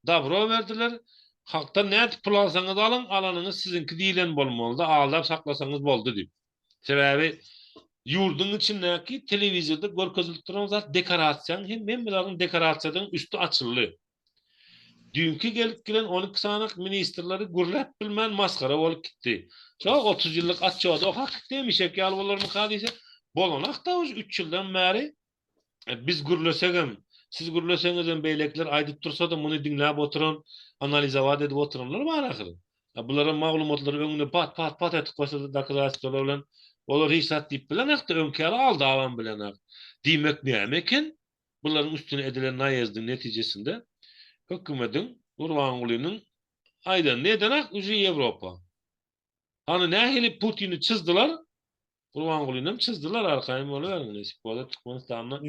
dabro berdiler. Halkdan nädip pul alsaňyz alyň, alanyňyz siziňki diýlen bolmalyda, aldap saklasaňyz boldy diýip. Sebäbi ýurduň içindäki telewizorda görkezilip duran zat dekorasiýaň hem hemme zadyň dekorasiýadygyň üsti açyldy. Düýnki gelip giren 12 sany ministrleri gürläp bilmän masgara bolup gitdi. Şo 30 ýyllyk atçody okap gitdi hemişeki ýaly bolarmyka diýse, bolanakda uje 3 ýyldan bäri E, biz gürlesegem, siz gürleseňizem beýlekiler aýdyp dursa-da muny diňläp oturan, analizowat edip oturanlar bar ahyry. E, bulara maglumatlary öňüne pat pat pat etip goýsa dokazatelstwolar bilen olar hiç zat diýip bilenakda, öňki ýaly aldabam bilenak. Diýmek näme eken? Bularyň üstüne edilen naýezdiň netijesinde hökümediň Gurbangulynyň aýdanyny edenak uje Ýewropa. Hany nähili Putini çyzdylar, Gurbangulynam çyzdylar arkaýyn boluberiň nesip bolsa Türkmenistanda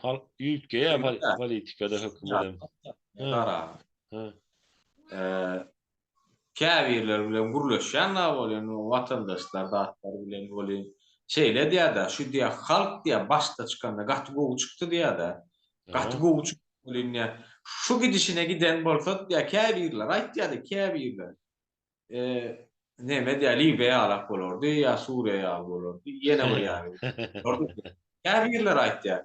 halk üýtgeýär politikada hökümedem. Gara. Käbirleri bilen gürleşýän da bolýan watandaşlar zatlar bilen bolýan. Şeýle diýýär-de, şu diýýär halk diýýär başda çykanda gaty gowy çykdy diýýär-de. Gaty gowy çykdy welin diýýär. Şu gidişine giden bolsa diýýär käbirleri aýtýar-da käbirleri. Neme diýýär, Liwiýa ýalak bolardy ýa Suriýa ýaly bolardy, ýene bir ýaly bolardy. Käbirleri aýtýar,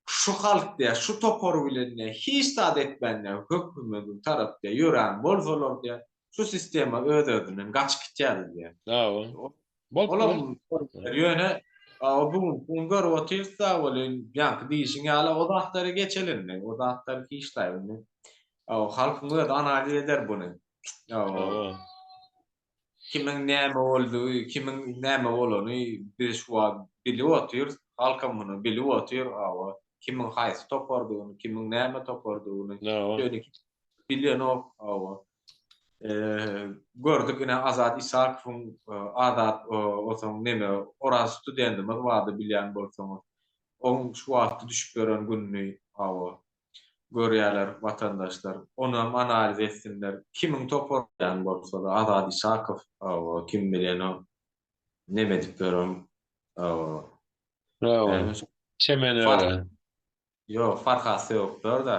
şu halk diýýär, şu topar bilen diýýär, hiç zat etmän diýýär, hökümediň tarap diýýär, ýörän bolsalar diýýär, şu sistema öz-özünden gaçyp gitýärdi diýýär. Hawa. Olam ýöne bu gün bu gün görüp otyrys-da welin, ýaňky diýşiň ýaly o zatlary geçeli indi, o zatlary hiçlaý indi. Halkyň özi analiz eder buny. Hawa. Kimiň näme boldugy, kimiň näme bolany biz şu wagt bilip otyrys. Halkam muny bilip otyr, hawa. Kimiň haýsy topardygyny, kimiň näme topardygyny. Ýöne bilenok, hawa. Gördük ine Azat Isakowyň Azat osaň neme Oraz studentimiz bardy bilýän bolsaňyz. Oň şu wagtky düşüp ýören gününi, hawa. Görýärler watandaşlar. Onam analiz etsinler. Kimiň topar ýan bolsa-da Azat Isakow hawa kim bilenok neme edip ýören hawa. Hawa. Çemen öre. Ýok, Farhat sögüp ýör-de.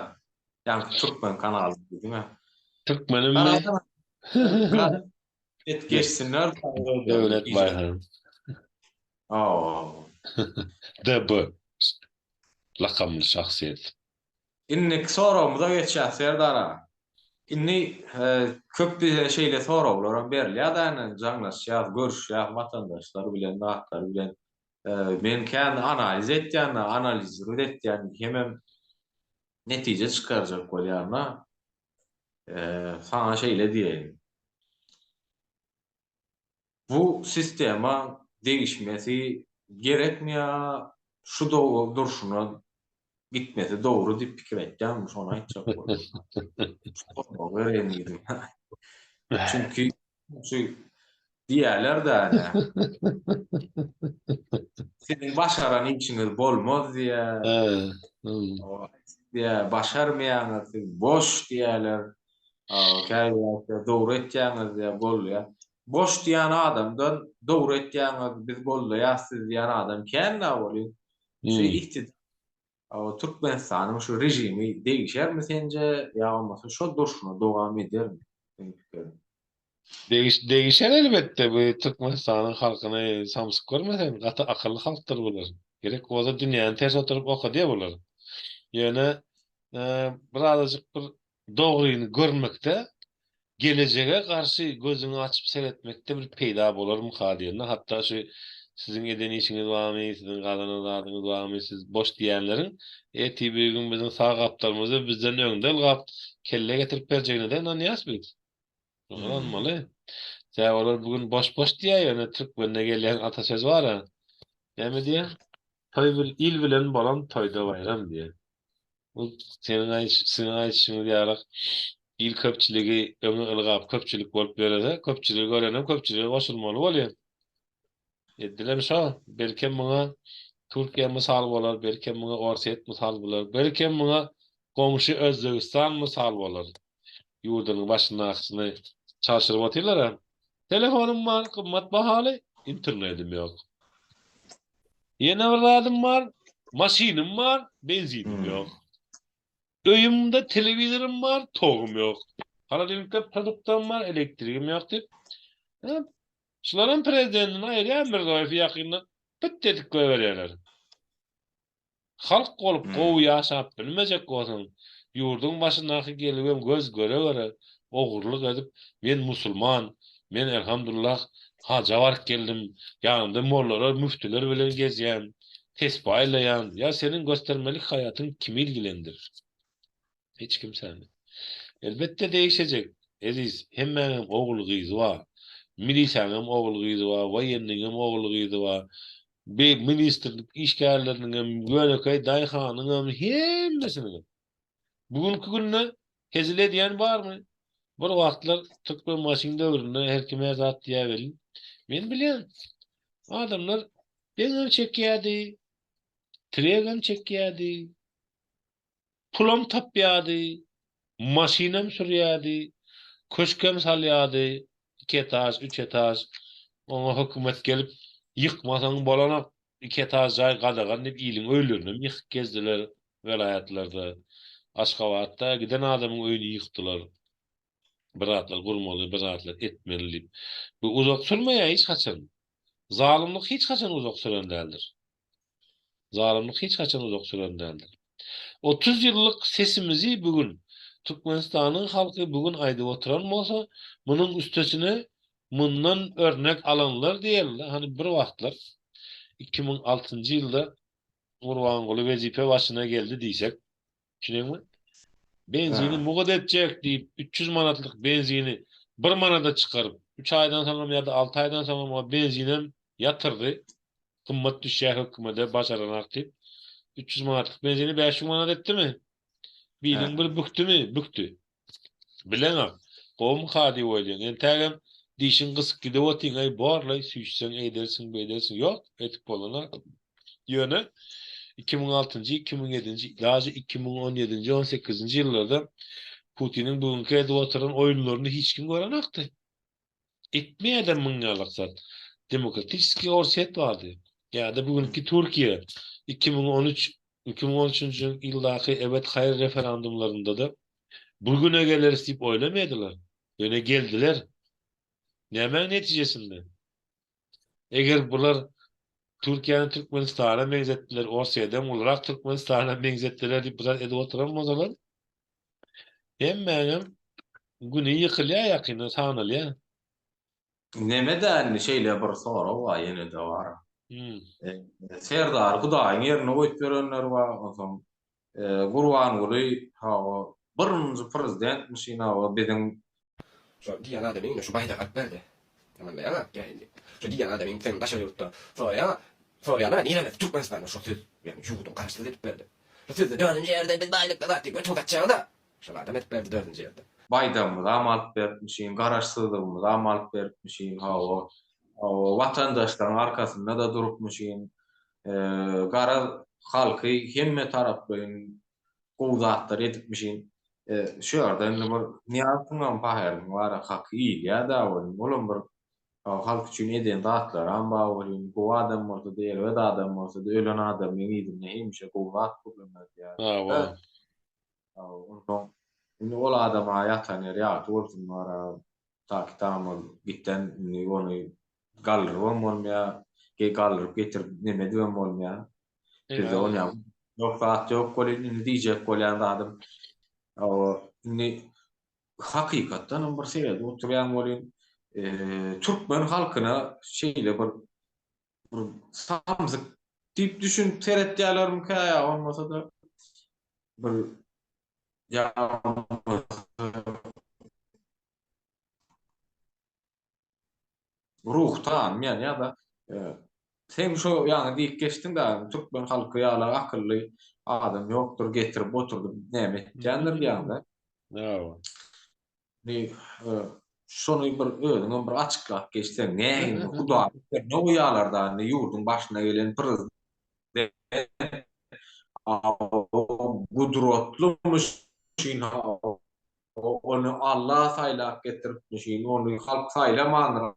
Ýaňky türkmen kanaly diýdiň-ä. Türkmenimmi? Et geçsinler. Döwlet Baýhan. Hawa. DB lakamly şahsyýet. Indiki soragymyza geçýäs Serdar aga. Indi köp bize şeýle soraglaram berilýär-de indi jaňlaşýas, görüşýäs watandaşlar bilen, zatlar bilen. Men kän analiz etýän, analizirowat etýän hemem netije çykarjak bolýan-da. Saňa şeýle diýeýin. Bu sistema degişmesi gerekmi ýa şu durşuna gitmesi dogry diýip pikir etýäňmi şony aýtjak boldum. Soragy bereýin diýdim. Çünki şu diýýärler-dä ine. Siziň başaran işiňiz bolmaz diýýär. Diýýär, başarmaýaňyz siz boş diýýärler. Käbir dogry etýäňiz diýýär, goldaýar. Boş diýýän adamdan dogry etýäňiz, biz goldaýas sizi diýýän adam kän-dä welin, şu iktidar Türkmenistanyň şu režimi degişermi sence ýa bolmasa şo durşuna dowam edermi seň pikiriň? Degiş degişer elbetde bu Türkmenistanyň halkyny samsyk görme sen gaty akylly halkdyr bular. Gerek bolsa dünýäni ters oturyp okadýar bular. Ýöne birazajyk bir dogryny görmekde, gelejege garşy gözüňi açyp seretmekde bir peýda bolarmyka diýende, hatda şu siziň eden işiňiz barmy, siziň gazanan zadyňyz barmy, siz boş diýýänleriň ertir bir gün biziň sag gapdalymyzda bizden öňde ylgap kelle getirip berjegine-de ynanýas biz. Şoňa ynanmaly. Sebäbi olar bu gün boş-boş diýýär, ýöne türkmende gelýän ata söz bar-a. Näme diýýär? Toý bil, il bilen bolan toýda baýram diýýär. Bu seniň aýdyş, siziň aýdyşyňyz ýaly il köpçüligi öňe ylgap köpçülik bolup ýörese, köpçüligi görenem köpçülige goşulmaly bolýar. Edilem şo, belkem muňa Türkiýe mysal bolar, belkem muňa Orsýet mysal bolar, belkem muňa goňşy Özbegistan mysal bolar. Ýurdunyň başyndakysyny çalşyryp otyrlar-a. Telefonym bar, gymmat bahaly, internedim ýok. Ýene bir zadym bar, maşynym bar, benzinim ýok. Öýümde telewizorym bar, togum ýok. Holodilnikde produktam bar, elektrigim ýok diýip. Şularam prezidentini aýyrýar Mirzoýewi ýakynda pyt edip goýberýärler. Halk bolup gowy ýaşap bilmejek bolsaň, ýurduň başyndaky gelibem göz göre-göre ogurlyk edip, men musulman, men elhamdullah haja baryp geldim, ýanymda mollalar, müftüler bilen gezýän, tesbi aýlaýan, ýa seniň göstermelik haýatyň kimi ilgilendirir? Hiç kimsäni. Elbetde degişejek, eziz, hemmäňem ogul-gyzy bar. Milisäňem ogul-gyzy bar, woýenniňem ogul-gyzy bar. Bi ministrlik işgärleriniňem, ýönekeý daýhanyňam, hemmesiniňem. Bu günki günde hezil edýän barmy? Bir wagtlar Türkmenbaşyň döwründe her kim her zat diýýär welin, men bilýän, adamlar deňem çekýärdi, tiregem çekýärdi. Pulam tapýardy, maşynam sürýärdi, köşkem salýardy, iki etaž, üç etaž. Oňa hökümet gelip, ýykmasaň bolanok, iki etaž jaý gadagan diýip iliň öýlerinem ýykyp gezdiler welaýatlarda. Aşgabatda giden adamyň öýüni ýykdylar. Bir zatlar gurmaly, bir zatlar etmeli diýip. Bu uzak sürmeýär hiç haçan. Zalymlyk hiç haçan uzak süren däldir. Zalymlyk hiç haçan uzak süren däldir. 30 ýyllyk sesimizi bu gün Türkmenistanyň halky bu gün aýdyp oturan bolsa, munuň üstesine mundan örnek alanlar diýeli, hany bir wagtlar 2006-njy ýylda Gurbanguly wezipe başyna geldi diýsek, Düşüneňmi? Benzini mugt etjek diýip, 300 manatlyk benzini 1 manada çykaryp, 3 aýdan soňam ýa-da 6 aýdan soňam o benzinem ýatyrdy. Gymmat düşýär hökümede başaranak diýip. 300 manatlyk benzini 500 manat etdimi? Biliň bir bükdümi? Bükdi. Bileňok. Gowumyka diýip oýlaýaň. Entägem dişiň gysyk gidip otyň, aý borlaý, süýşseň eýdersiň, beýdersiň. Ýok, etip bolanok. Ýöne. 2006-njy, 2007-nji, daže 2017-nji, 18-nji ýyllarda Putiniň bu günki edip oturan oýunlaryny hiç kim görenokdy. Etmeýärdi muň ýaly zat. Demokratiçeskiý Orsýet bardy. Ýa-da bu günki Türkiýe 2013, 2013-nji ýyldaky evet-haýyr referendumlarynda-da bu güne geleris diýip oýlamaýardylar. Ýöne geldiler. Nämäň netijesinde? Eger bular Türkiýäni Türkmenistana meňzetdiler, Orsýeden ulurak Türkmenistana meňzetdiler diýip bir zat edip oturan bolsalar, hemmäňem güni ýykylýar ýakynda sanalýar. Neme-dä indi şeýle bir sorag bar ýene-de bar. Serdary Hudaýyň ýerine goýup ýörenler bar, onsoň Gurbanguly hawa birinji prezidentmişin hawa biziň Şo diýýän adamyň ine şu baýdagy alyp berdi. Ýamanlaýaňa ýa indi. Şo diýýän adamyň sen daşary ýurtda soraýaňa, soraýana nirede Türkmenistanda şo söz, ýagny ýurduň garaşsyz edip berdi. Şo sözde dördünji ýerde biz baýlykda zat diýip götüňi gaçýaňda. Şol adam edip berdi dördünji ýerde. Baýdagymyzam alyp beripmişin, garaşsyzlygymyzam alyp beripmişin, hawa, hawa, watandaşlaryň arkasynda-da durupmyşyn, garaz, halky hemme taraplaýyn gowy zatlar edipmişin. Şu ýerde indi bir Nyýazowyňam pahyrynyň bar-a haky iýilýär-dä welin, olam bir halk üçin eden zatlaram bar welin, gowy adam bolsa-da, erbet adam bolsa-da, ölen adamyň yzynda hemişe gowy zat gürrüň edýär. Hawa. Onsoň indi ol adama ýatan ýeri ýagty bolsun bara, taki tam ol gitden indi ony galdyrybam bolmaýar, galdyryp getirip neme edibem bolmaýar. Bizde ol ýa ýok zat ýok welin indi diýjek bolýan zadym indi hakykatdan hem bir seredip oturýan welin türkmen halkyna şeýle bir bir samsyk diýip düşünip seretýärlermikä ýa bolmasa-da bir ýa ruh tanmaýan ýa-da sen şo ýaňy diýip geçdiň da türkmen halky ýaly akylly adam ýokdur getirip oturdyp näme etýändir diýýäň-de. Hawa. Indi şony bir özüňem bir açyklap geçseň, nähili Hudaý ne goýýarlar-da indi ýurduň başyna gelen prezident gudratlymyşyn ony Alla saýlap getiripmişin, ony halk saýlamandyr,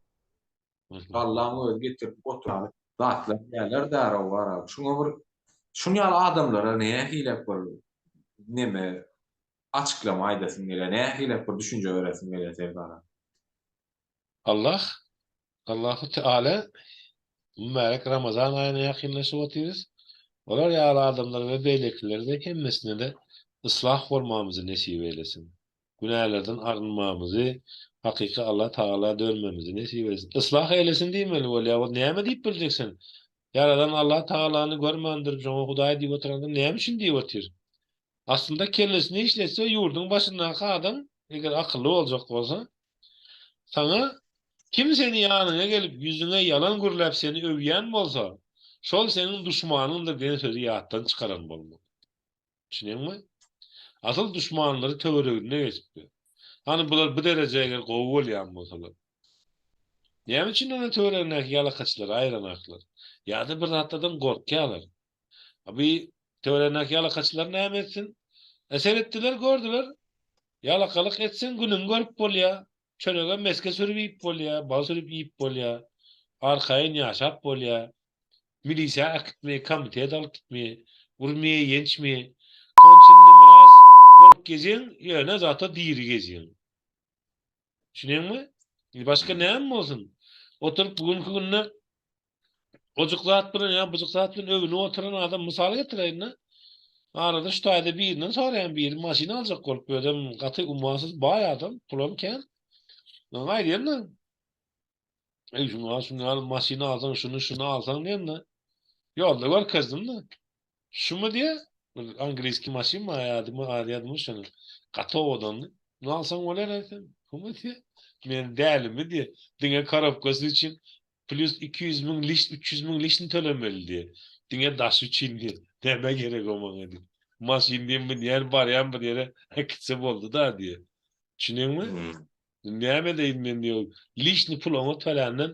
Allaň özi getirip oturan zatlar diýýärler därow gara. Şuňa bir şuny ýaly adamlara nähili bir neme açyklama aýdasyň gelýär, nähili bir düşünje beresiň gelýär Serdar? Allah, Allahu Teala mübärek Ramazan aýyna ýakynlaşyp otyrys. Olar ýaly adamlara we beýlekilere-de hemmesine-de yslah bolmamyzy nesip eýlesin. Günälerden arynmamyzy, hakyky Allah Tagala dönmemizi nesip eýlesin. Yslah eýlesin diýmeli bolýar. Ol näme diýip biljek sen? Ýaradan Allah Tagalany görmändir, şoňa Hudaý diýip oturan adam näme üçin diýip otyr? Aslynda kellesini işletse ýurduň başyndaky adam eger akylly boljak bolsa saňa kim seni ýanyňa gelip ýüzüňe ýalan gürläp seni öwýän bolsa şol seniň duşmanyňdyr diýen sözi ýatdan çykaran bolmaly. Düşünýäňmi? Asyl duşmanlary töwereginde gezip ýör. Hany bular bu dereje eger gowy bolýan bolsalar. Näme üçin onda töweregindäki ýalakaçylary aýyranaklar? Ýa-da bir zatlardan gorkýarlar. A bi töweregindäki ýalakaçylar näme etsin? E seretdiler, gördüler. Ýalakalyk etseň günüňi görüp bolýar. Çörege mesge sürüp iýip bolýar, bal sürüp iýip bolýar. Arkaýyn ýaşap bolýar. Milisiýa äkitmeýär, komitet alyp gitmeýär, urmaýar, ýençmeýär. Konçenli myraz bolup gezýäň, ýöne zato diri gezýäň. Düşünýäňmi? Indi başga näme bolsun? Oturyp bu günki günde Ojuk zat bilen ýa bujuk zat bilen öwünip oturan adam mysal getireýin-de. Arada şu taýda birinden soraýan biri maşyn aljak bolup özem gaty ummasyz baý adam, pulam kän. Oňa aýdýan-da. Eý şuny al, şuny al, maşyn alsaň şuny, şuny alsaň diýen-de. Ýolda görkezdim-de. Şumy diýe, bir angliýski maşyn bar ýadyma ýadyma şony. Gaty owadandy. Muny alsaň bolýar aýtsam, şumy diýe. Men dälimi diýe. Diňe korobkasy üçin plýus 200 müň liş 300 müň lişni tölemeli diýe. Diňe daşy üçin diýe. Nämä gerek o maňa diýe. Maşyn diýe münýän barýan bir ýere äkitse boldy-da diýe. Düşüneňmi? Näme edeýin men diýip, lişni pul oňa töländen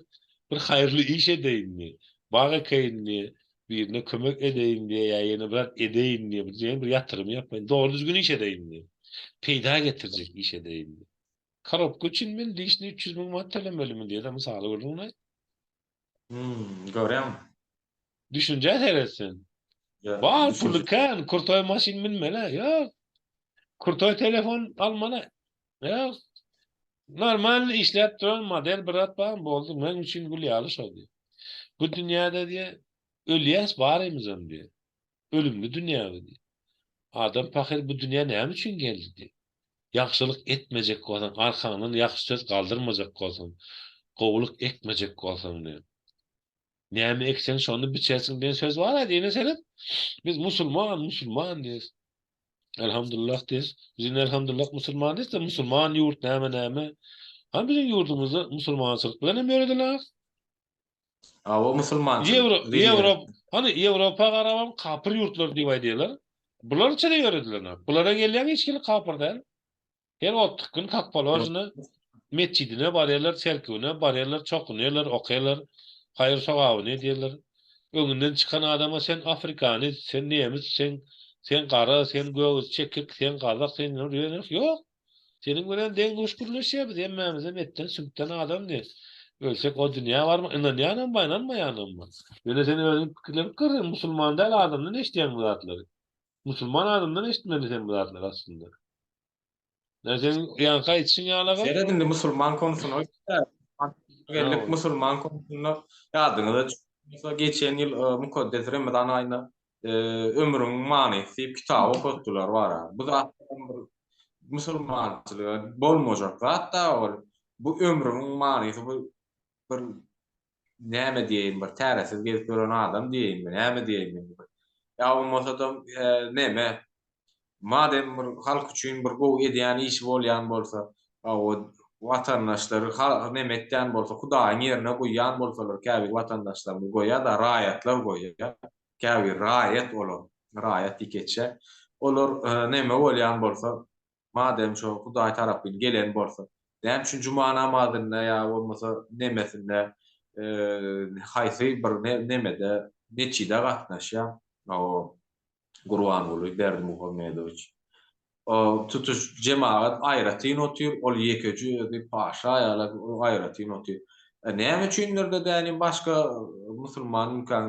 bir haýyrly iş edeýinmi, bag ekeýinmi, Birine kömek edeýin diýe ýa ýene bir zat edeýin diýe, bir ýene bir ýatyrym ýapaýyn, dogry düzgün iş edeýin diýe. Peýda getirjek iş edeýin diýe. Korobka üçin men lişni 300 müň manat tölemelimi diýe-de mysaly gördüňmi? Hmm, görýän. Düşünjä seret sen. Bar puly kän, krutoý maşyn münmeli, ýok. Krutoý telefon almaly, ýok. Normal işläp duran model bir zat bar, boldy, meň üçin gül ýaly şo diýe. Bu dünýäde diýe, ölýäs barymyzam diýe. Ölümli dünýä bu diýe. Adam pahyr bu dünýä näme üçin geldi diýe. Ýagşylyk etmejek bolsaň, arkaňdan ýagşy söz galdyrmajak bolsaň, gowulyk ekmejek bolsaň diýe. Näme ekseň şony biçersiň diýen söz bar-a diýene seret. Biz musulman, musulman diýýäs. Elhamdulillah diýýäs. Biz indi elhamdulillah musulman diýýäs-de, musulman ýurt näme näme. Hany biziň ýurdumyzda musulmançylyk bilen hem ýörediler. Hawa musulmançylyk. Ýewro, Ýewro, hany Ýewropa garabam kapyr ýurtlar diýip aýdýarlar. Bular içe-de ýöredilenok. Bulara gelýän hiç hili kapyr däl. Her otlyk gün kak položno metjidine barýarlar, çerkewine barýarlar, çokunýarlar, okaýarlar, haýyr-sogabyny edýärler. Öňünden çykan adama sen afrikanis, sen nemis, sen sen gara, sen gök, çekik, sen gazak, sen ýok. Seniň bilen deň-duş gürleşýär biz hemmämizem etden, süňkden adam diýip. Ölsek o dünýä barmy, ynanýanam bar, ynanmaýanam bar. Ýöne sen özüň pikirlenip gör, sen musulman däl adamdan eşidýäň bu zatlary. Musulman adamdan eşitmeli sen bu zatlary aslynda. Ýa seniň ýaňky aýdyşyň ýaly Seret indi musulman konusuna geldik musulman konusunda ýadyňyza düşse geçen ýyl e, mukaddes Remezan aýynda e, ömrüň manysy diýip kitaby okatdylar bara. Bu zat bir musulmançylyga bolmajak zat da ol. Bu ömrüň manysy bu bir näme diýeýin bir täresiz gezip ýören adam diýeýinmi, näme diýeýin indi bir. Ýa bolmasa-da neme, madem bir halk üçin bir gowy edýän işi bolýan bolsa, hawa, watandaşlary neme etýän bolsa, Hudaýyň ýerine goýýan bolsalar, käbir watandaşlarymyz goýýar-da, raýatlar goýýar, käbir raýat olar, raýat diýip geçýär. Olar neme bolýan bolsa, Madem şo Hudaý tarapyn gelen bolsa, näme üçin juma namazynda ýa bolmasa nemesinde haýsy bir nemede metjide gatnaşýar o Gurbanguly Berdimuhamedowiç. O tutuş jemagat aýratyn otyr, ol ýekeje özi paşa ýaly aýratyn otyr. Näme üçindir-de dänim başga musulman ülkäň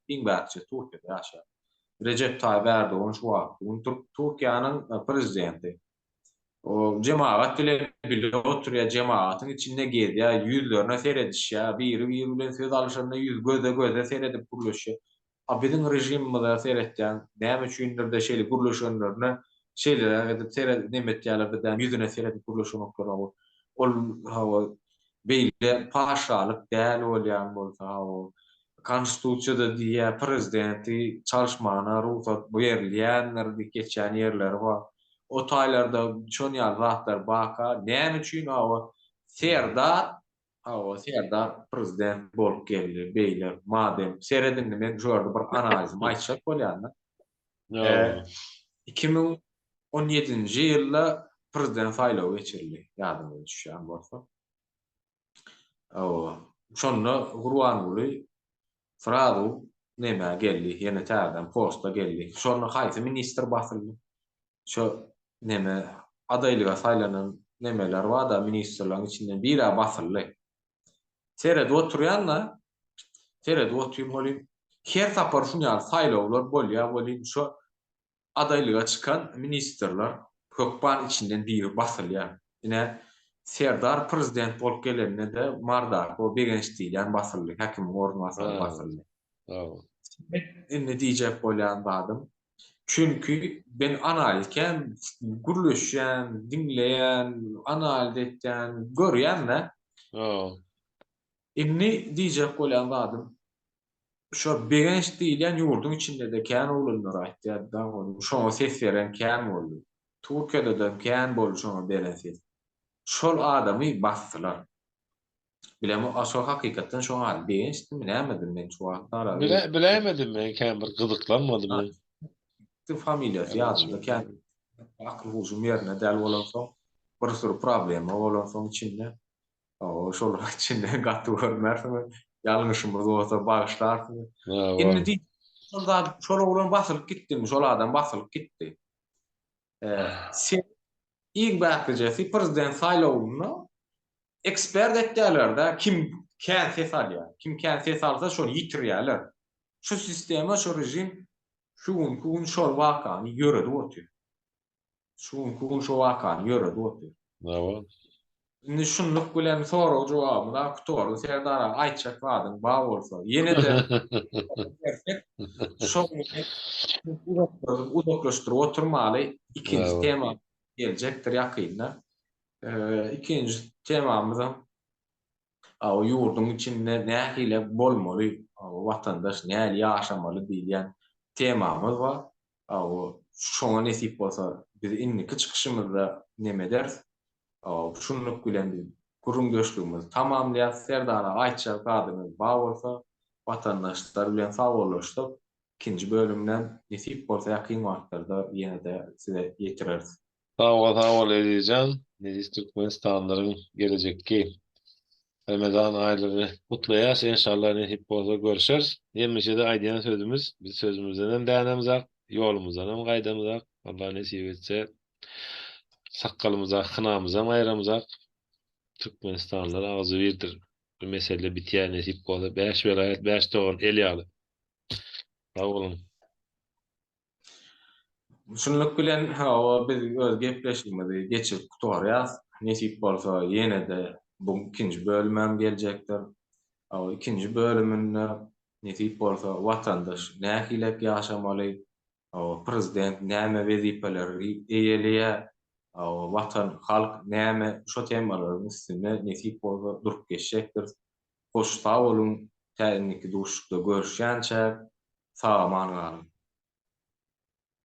iň bärkije Türkiýede ýaşaýar. Rejep Taýyp Ärdogan şu wagtky gün Türkiýäniň prezidenti. O jemagat bilen bile oturýar, jemagatyň içinde gezýär, ýüzlerine seredişýär, biri-biri bilen söz alyşanda ýüz göze-göze seredip gürleşýär. A biziň režimimize seretýäň, näme üçindir-de şeýle gürleşenlerine şeýleräk edip sere neme etýärler-de däm ýüzüne seredip gürleşenoklar hawa. Ol hawa beýle paşalyk däl bolýan bolsa hawa. Konstitusiýada diýýär prezidenti çalyşmana rugsat berilýändir diýip geçýän ýerleri bar. O taýlarda şon ýaly zatlar barka näme üçin hawa Serdar hawa Serdar prezident bolup geldi beýle madem seret indi men şu ýerde bir analizimi aýtjak bolýan-da. 2017-nji ýylda prezident saýlawy geçirildi ýadyňyza düşýän bolsa. Hawa. Şonda Gurbanguly srazu nämä geldi, ýene täzeden posta geldi. Şonda haýsy ministr basyldy? Şo neme adaýlyga saýlanan nemeler bar-da, ministrleriň içinden bir-ä basyldy. Seredip oturýan-da, seredip otyryn welin, her sapar şuny ýaly saýlawlar bolýar welin, şo Adaýlyga çykan ministrler hökman içinden biri basylýar. Ine, Serdar prezident bolup gelende-de Mardaky o Begenç diýilýän basyldy, häkimiň orunbasary basyldy. Indi diýjek bolýan zadym, çünki men analiz kän gürleşýän, diňleýän, analiz etýän, görýän-de. Indi diýjek bolýan zadym, Şo Begenç diýilýän ýurduň içinde-de kän oglanlar aýtýar-da ony, şoňa ses beren kän boldy. Türkiýede-de kän boldy şoňa beren ses. Şol adamy basdylar. Bilemok, a şo hakykatdan şoň ady Begençdimi, nämedi, men şu wagt ara. Bile, biläýmedim men kän bir gyzyklanmadym men. Familiýasy ýadymda kän akyl-huşum ýerinde däl bolansoň, bir sürü problema bolansoň içinde. Hawa, şolaryň içinden gaty görmersiňiz. Ýalňyşymyz bolsa bagyşlarsyňyz. Indi diý. Şol zat, şol oglan basylyp gitdimi, şol adam basylyp gitdi. Sen iň bähbijesi prezident saýlawynda ekspert etýärler-de, kim kän ses alýar. Kim kän ses alsa, şony ýitirýärler. Şu sistema, şu režim şu günki gün şol wakany ýöredip otyr. Şu günki gün şu wakany ýöredip otyr. Hawa. Indi şunluk bilen sorag-jogabymyz-a gutardy. Serdar aga, aýtjak zadyň bar bolsa, ýene-de bersek, şo uzaklaşdyryp oturmaly. Ikinji tema geljekdir ýakynda. Ikinji temamyzam ýurduň içinde nähili bolmaly, watandaş nähili ýaşamaly diýilýän temamyz bar. Şoňa nesip bolsa biz indiki çykyşymyzda neme ederis. Şunluk bilen biz gürrüňdeşligimizi tamamlaýas. Serdar aga aýtjak zadyňyz bar bolsa watandaşlar bilen sagbollaşsak ikinji bölümden nesip bolsa ýakyn wagtlarda ýene-de size ýetireris. Sag bol sag bol Ezizjan. Eziz Türkmenistanlylaryň gelejekki Remezan aýlygy gutlaýas enşallah nesip bolsa görşeris. Hemişede aýdýan sözümiz biz sözümizdenem dänemzak ýolumyzdanam gaýdamzak Allah nesip etse sakgalymyza hynamyzam aýramzak Türkmenistanlylar agzybirdir bu mesele bitýär nesip bolsa 5 welaýat 5 dogan el ýaly. Sag boluň. Şunluk bilen hawa biz öz gepleşigimizi geçirip gutarýas. Nesip bolsa ýene-de bu ikinji bölümem geljekdir. Hawa ikinji bölüminde nesip bolsa watandaş nähilek ýaşamaly, hawa prezident näme wezipeleri eýeleýär, hawa watan halk näme şo temalaryň üstünde nesip bolsa durup geçjekdiris. Hoş sag boluň tä indiki duşuşykda görüşýänçäk sag aman galyň.